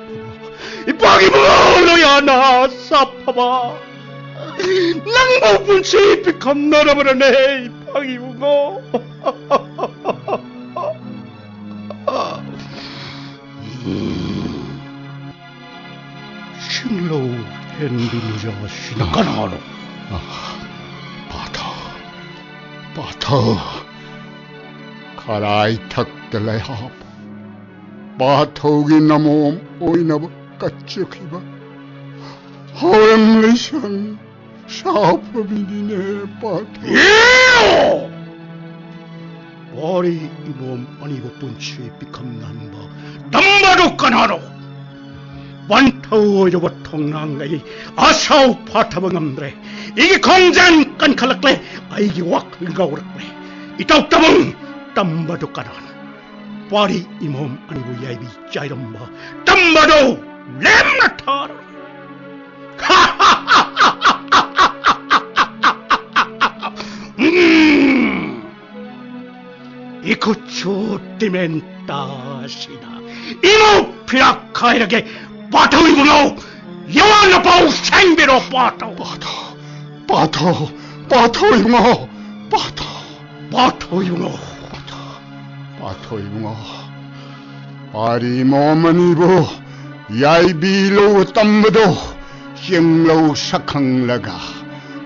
ꯏꯄꯥꯒꯤ ꯏꯕꯨꯡꯉꯣ ꯂꯣꯌꯥꯅ ꯁꯥꯐꯕ, ꯅꯪꯕꯨ ꯄꯨꯟꯁꯤ ꯄꯤꯈꯝꯅꯔꯕꯅꯦ, ꯏꯄꯥꯒꯤ ꯏꯕꯨꯡꯉꯣ꯫ ꯁꯤꯡꯂꯧ ꯍꯦꯟꯕꯤ ꯃꯆꯥꯁꯤꯅ ꯀꯅꯥꯅꯣ? ꯄꯥꯊꯧ, ꯄꯥꯊꯧ, ꯈꯔꯥꯏ ꯊꯛꯇ ꯂꯩꯍꯥꯞ ꯄꯥꯊꯧꯒꯤ ꯅꯃꯣꯝ ꯑꯣꯏꯅꯕ ꯀꯠꯆꯈꯤꯕ ꯍꯥꯎꯔꯝ ꯂꯩꯁꯪ ꯁꯥꯐꯕꯤꯅꯤꯅꯦ, ꯄꯥꯊꯧ꯫ ꯄꯥꯔꯤ ꯏꯃꯣꯝ ꯑꯅꯤꯕꯨ ꯄꯨꯟꯁꯤ ꯄꯤꯈꯝꯅꯍꯟꯕ ꯇꯝꯕꯗꯨ ꯀꯅꯥꯅꯣ? ꯄꯟꯊꯧ ꯑꯣꯏꯔꯕ ꯊꯣꯡꯅꯥꯡ ꯑꯩ ꯑꯁꯥꯎ ꯐꯥꯊꯕ ꯉꯝꯗ꯭ꯔꯦ꯫ ꯑꯩꯒꯤ ꯈꯣꯡꯖꯦꯜ ꯀꯟꯈꯠꯂꯛꯂꯦ꯫ ꯑꯩꯒꯤ ꯋꯥꯈꯜ ꯉꯥꯎꯔꯛꯂꯦ꯫ ꯏꯇꯥꯎ ꯇꯕꯨꯡ, ꯇꯝꯕꯗꯨ ꯀꯅꯥꯅꯣ? ꯄꯥꯔꯤ ꯏꯃꯣꯝ ꯑꯅꯤꯕꯨ ꯌꯥꯏꯕꯤ ꯆꯥꯏꯔꯝꯕ ꯇꯝꯕꯗꯨ ꯂꯦꯝꯅ ꯊꯥꯔꯣꯏ꯫ ꯎꯝ꯫ ꯏꯈꯨꯠꯁꯨ ꯇꯤꯃꯦꯟꯇꯥꯁꯤꯅ ꯏꯃꯧ ꯐꯤꯔꯥꯛ ꯈꯥꯏꯔꯒꯦ꯫ ꯄꯥꯊꯧ ꯏꯕꯨꯡꯉꯣ, ꯌꯥꯋꯥꯅ ꯄꯥꯎ ꯁꯦꯡꯕꯤꯔꯣ, ꯄꯥꯊꯧ꯫ ꯄꯥꯊꯧ, ꯄꯥꯊꯧ, ꯄꯥꯊꯧ ꯏꯕꯨꯡꯉꯣ, ꯄꯥꯊꯧ꯫ ꯄꯥꯊꯧ ꯏꯕꯨꯡꯉꯣ꯫ ꯄꯥꯊꯧ, ꯄꯥꯊꯧ ꯏꯕꯨꯡꯉꯣ꯫ ꯄꯥꯔꯤ ꯏꯃꯣꯝ ꯑꯅꯤꯕꯨ ꯌꯥꯏꯕꯤ ꯂꯧꯕ ꯇꯝꯕꯗꯣ ꯆꯤꯡꯂꯧ ꯁꯛꯈꯪꯂꯒ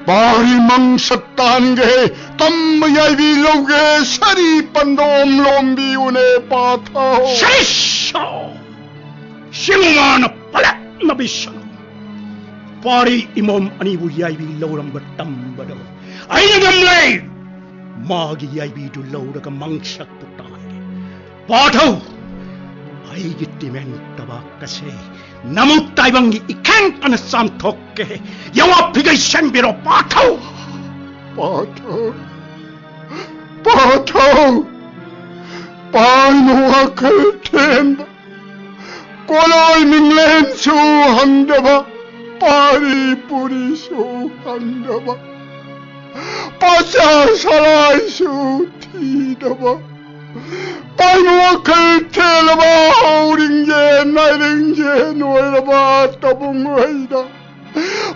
ꯄꯥꯔꯤ ꯃꯪ ꯁꯛ ꯇꯥꯟꯒꯦ, ꯇꯝꯕ ꯌꯥꯏꯕꯤ ꯂꯧꯒꯦ, ꯁꯔꯤ ꯄꯟꯗꯣꯝ ꯂꯣꯝꯕꯤꯌꯨꯅꯦ, ꯄꯥꯊꯧ꯫ ꯁꯩꯁꯥ! ꯁꯤꯡꯃꯥꯅ ꯄꯂꯛꯅ ꯕꯤꯁꯅꯨ꯫ ꯄꯥꯔꯤ ꯏꯃꯣꯝ ꯑꯅꯤꯕꯨ ꯌꯥꯏꯕꯤ ꯂꯧꯔꯝꯕ ꯇꯝꯕꯗꯣ ꯑꯩꯅ ꯉꯝꯂꯦ! ꯃꯥꯒꯤ ꯌꯥꯏꯕꯤꯗꯨ ꯂꯧꯔꯒ ꯃꯪꯁꯛꯇ ꯇꯥꯍꯟꯒꯦ꯫ ꯄꯥꯊꯧ! ꯑꯩꯒꯤ ꯇꯤꯃꯦꯟ ꯇꯕꯥꯛ ꯑꯁꯦ ꯅꯃꯨꯛ ꯇꯥꯏꯕꯪꯒꯤ ꯏꯈꯦꯡ ꯑꯅ ꯆꯥꯝꯊꯣꯛꯀꯦ꯫ ꯌꯥꯋꯥ ꯐꯤꯒꯩ ꯁꯦꯝꯕꯤꯔꯣ, ꯄꯥꯊꯧ! ꯄꯥꯊꯧ! ꯄꯥꯊꯧ! ꯄꯥꯏꯅ ꯋꯥꯈꯜ ꯊꯦꯟꯕ, ꯀꯣꯂꯣꯏ ꯃꯤꯡꯂꯦꯟꯁꯨ ꯍꯪꯗꯕ, ꯄꯥꯔꯤ ꯄꯨꯔꯤꯁꯨ ꯍꯪꯗꯕ, ꯄꯥꯆꯥ ꯁꯂꯥꯏꯁꯨ ꯊꯤꯗꯕ, ꯄꯥꯏꯅ ꯋꯥꯈꯜ ꯊꯦꯜꯂꯕ, ꯍꯧꯔꯤꯡꯖꯦ ꯅꯥꯏꯔꯤꯡꯖꯦ ꯅꯣꯏꯔꯕ ꯇꯕꯨꯡ ꯍꯩꯗ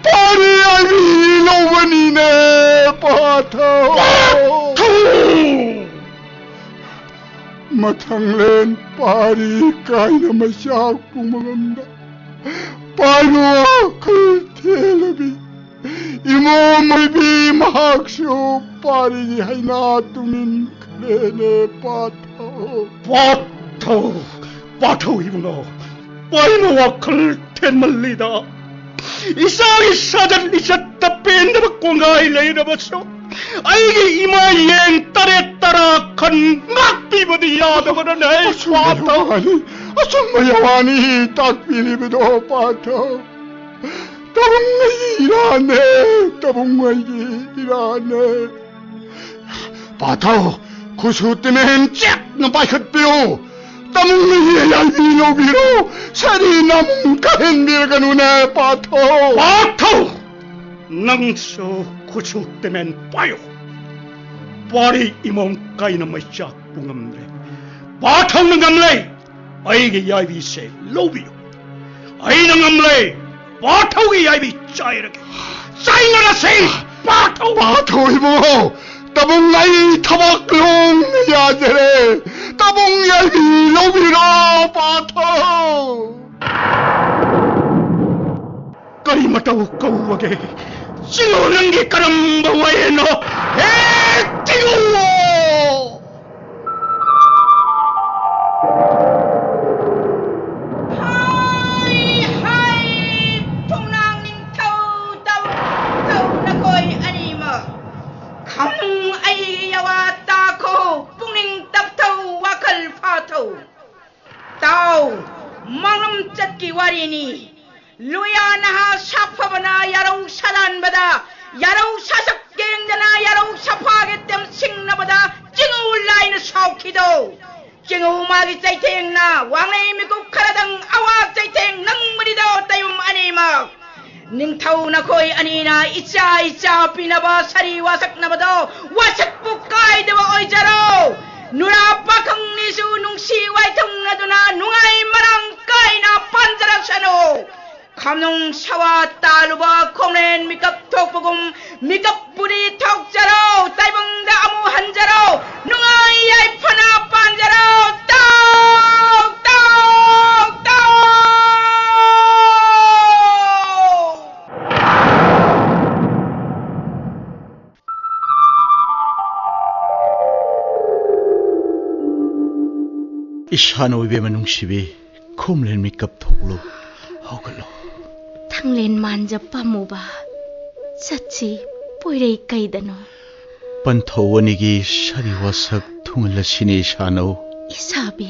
ꯄꯥꯔꯤ ꯑꯅꯤ ꯂꯧꯕꯅꯤꯅꯦ, ꯄꯥꯊꯧ! ꯄꯥꯊꯧ! ꯃꯊꯪꯂꯦꯟ ꯄꯥꯔꯤ ꯀꯥꯏꯅ ꯃꯩꯆꯥꯛ ꯄꯨꯡꯕꯉꯝꯗ ꯄꯥꯏꯕ ꯋꯥꯈꯜ ꯊꯦꯜꯂꯕꯤ ꯏꯃꯣꯝ ꯑꯣꯏꯕꯤ ꯃꯍꯥꯛꯁꯨ ꯄꯥꯔꯤꯒꯤ ꯍꯩꯅꯥ ꯇꯨꯡꯏꯟꯈ꯭ꯔꯦꯅꯦ, ꯄꯥꯊꯧ! ꯄꯥꯊꯧ! ꯄꯥꯊꯧ ꯏꯕꯨꯡꯉꯣ! ꯄꯥꯏꯅ ꯋꯥꯈꯜ ꯊꯦꯟꯃꯜꯂꯤꯗ꯫ ꯏꯆꯥꯒꯤ ꯁꯥꯖꯠ ꯂꯤꯆꯠꯇ ꯄꯦꯟꯗꯕ ꯀꯣꯡꯒꯥꯏ ꯂꯩꯔꯕꯁꯨ ꯑꯩꯒꯤ ꯏꯃꯥ ꯌꯦꯟ ꯇꯔꯦꯠ ꯇꯔꯥ ꯈꯟ ꯉꯥꯛꯄꯤꯕꯗꯤ ꯌꯥꯗꯕꯅꯅꯦ, ꯑꯆꯨꯝꯕ ꯄꯥꯊꯧ꯫ ꯌꯥꯋꯥꯅꯤ, ꯑꯆꯨꯝꯕ ꯌꯥꯋꯥꯅꯤ ꯇꯥꯛꯄꯤꯔꯤꯕꯗꯣ, ꯄꯥꯊꯧ꯫ ꯇꯕꯨꯡ ꯑꯩꯒꯤ ꯏꯔꯥꯟꯅꯦ, ꯇꯕꯨꯡ ꯑꯩꯒꯤ ꯏꯔꯥꯟꯅꯦ꯫ ꯄꯥꯊꯧ, ꯈꯨꯠꯁꯨ ꯇꯤꯃꯦꯟ ꯆꯦꯠꯅ ꯄꯥꯏꯈꯠꯄꯤꯌꯨ꯫ ꯇꯕꯨꯡ ꯑꯩꯒꯤ ꯌꯥꯏꯕꯤ ꯂꯧꯕꯤꯔꯣ꯫ ꯁꯥꯔꯤ ꯅꯃꯨꯡ ꯀꯥꯍꯟꯕꯤꯔꯒꯅꯨꯅꯦ, ꯄꯥꯊꯧ꯫ ꯄꯥꯊꯧ! ꯅꯪꯁꯨ ꯈꯨꯠꯁꯨ ꯇꯤꯃꯦꯟ ꯄꯥꯏꯌꯨ꯫ ꯄꯥꯔꯤ ꯏꯃꯣꯝ ꯀꯥꯏꯅ ꯃꯩꯆꯥꯛ ꯄꯨꯡꯉꯝꯗ꯭ꯔꯦ꯫ ꯄꯥꯊꯧꯅ ꯉꯝꯂꯦ꯫ ꯑꯩꯒꯤ ꯌꯥꯏꯕꯤꯁꯦ ꯂꯧꯕꯤꯌꯨ꯫ ꯑꯩꯅ ꯉꯝꯂꯦ꯫ ꯄꯥꯊꯧꯒꯤ ꯌꯥꯏꯕꯤ ꯆꯥꯏꯔꯒꯦ꯫ ꯆꯥꯏꯅꯔꯁꯤ, ꯄꯥꯊꯧ! ꯄꯥꯊꯧ ꯏꯕꯨꯡꯉꯣ, ꯇꯕꯨꯡ ꯑꯩ ꯊꯕꯛ ꯂꯣꯡꯅ ꯌꯥꯖꯔꯦ꯫ ꯇꯕꯨꯡ ꯌꯥꯏꯕꯤ ꯂꯧꯕꯤꯔꯣ, ꯄꯥꯊꯧ! ꯀꯔꯤ ꯃꯇꯧ ꯀꯧꯕꯒꯦ? ꯆꯤꯡꯉꯨ, ꯅꯪꯒꯤ ꯀꯔꯝꯕ ꯋꯥꯌꯦꯜꯅꯣ? ꯍꯦ, ꯆꯤꯡꯉꯨ! ꯍꯥꯏ, ꯍꯥꯏ, ꯄꯨꯡꯅꯥꯡ ꯅꯤꯡꯊꯧ, ꯇꯝ ꯅꯤꯡꯊꯧ, ꯅꯈꯣꯏ ꯑꯅꯤꯃꯛ ꯋꯥꯔꯤꯅꯤ꯫ ꯂꯨꯌꯥ ꯅꯍꯥ ꯁꯥꯐꯕꯅ ꯌꯥꯔꯧ ꯁꯥꯗꯥꯟꯕꯗ, ꯌꯥꯔꯧ ꯁꯥꯁꯛ ꯌꯦꯡꯗꯅ ꯌꯥꯔꯧ ꯁꯥꯐꯥꯒꯤ ꯇꯦꯝ ꯁꯤꯡꯅꯕꯗ ꯆꯤꯡꯉꯨ ꯂꯥꯏꯅ ꯁꯥꯎꯈꯤꯗꯣ꯫ ꯆꯤꯡꯉꯨ ꯃꯥꯒꯤ ꯆꯩꯊꯦꯡꯅ ꯋꯥꯡꯂꯩ ꯃꯤꯀꯨꯞ ꯈꯔꯗꯪ ꯑꯋꯥ ꯆꯩꯊꯦꯡ ꯅꯪꯕꯅꯤꯗꯣ ꯇꯌꯨꯝ ꯑꯅꯤꯃꯛ꯫ ꯅꯤꯡꯊꯧ ꯅꯈꯣꯏ ꯑꯅꯤꯅ ꯏꯆꯥ ꯏꯆꯥ ꯄꯤꯅꯕ ꯁꯥꯔꯤ ꯋꯥꯁꯛꯅꯕꯗꯣ ꯋꯥꯁꯛꯄꯨ ꯀꯥꯏꯗꯕ ꯑꯣꯏꯖꯔꯣ꯫ ꯅꯨꯔꯥ ꯄꯥꯈꯪꯅꯤꯁꯨ ꯅꯨꯡꯁꯤ ꯋꯥꯏꯊꯨꯡꯅꯗꯨꯅ ꯅꯨꯡꯉꯥꯏ ꯃꯔꯥꯡ ꯀꯥꯏꯅ ꯄꯥꯟꯖꯔꯁꯅꯨ꯫ ꯈꯥꯝꯅꯨꯡ ꯁꯋꯥ ꯇꯥꯜꯂꯨꯕ ꯈꯣꯡꯂꯦꯟ ꯃꯤꯀꯞ ꯊꯣꯛꯄꯒꯨꯝ ꯃꯤꯀꯞ ꯄꯨꯔꯤ ꯊꯣꯛꯆꯔꯣ, ꯇꯥꯏꯕꯪꯗ ꯑꯃꯨꯛ ꯍꯟꯖꯔꯣ, ꯅꯨꯡꯉꯥꯏ ꯌꯥꯏꯐꯅ ꯄꯥꯟꯖꯔꯣ꯫ ꯇꯥꯎ, ꯇꯥꯎ, ꯇꯥꯎ! ꯏꯁꯥꯅ ꯑꯣꯏꯕ ꯅꯨꯡꯁꯤꯕꯤ, ꯈꯣꯝꯂꯦꯟ ꯃꯤꯀꯞ ꯊꯣꯛꯂꯨ, ꯍꯧꯒꯠꯂꯨ꯫ ꯊꯥꯡꯂꯦꯟ ꯃꯥꯟꯖ ꯄꯥꯝꯃꯨꯕ, ꯆꯠꯁꯤ ꯄꯣꯏꯔꯩ ꯀꯩꯗꯅꯣ꯫ ꯄꯟꯊꯧ ꯑꯅꯤꯒꯤ ꯁꯥꯔꯤ ꯋꯥꯁꯛ ꯊꯨꯡꯍꯜꯂꯁꯤꯅꯦ ꯏꯁꯥꯅꯧ꯫ ꯏꯁꯥꯕꯤ꯫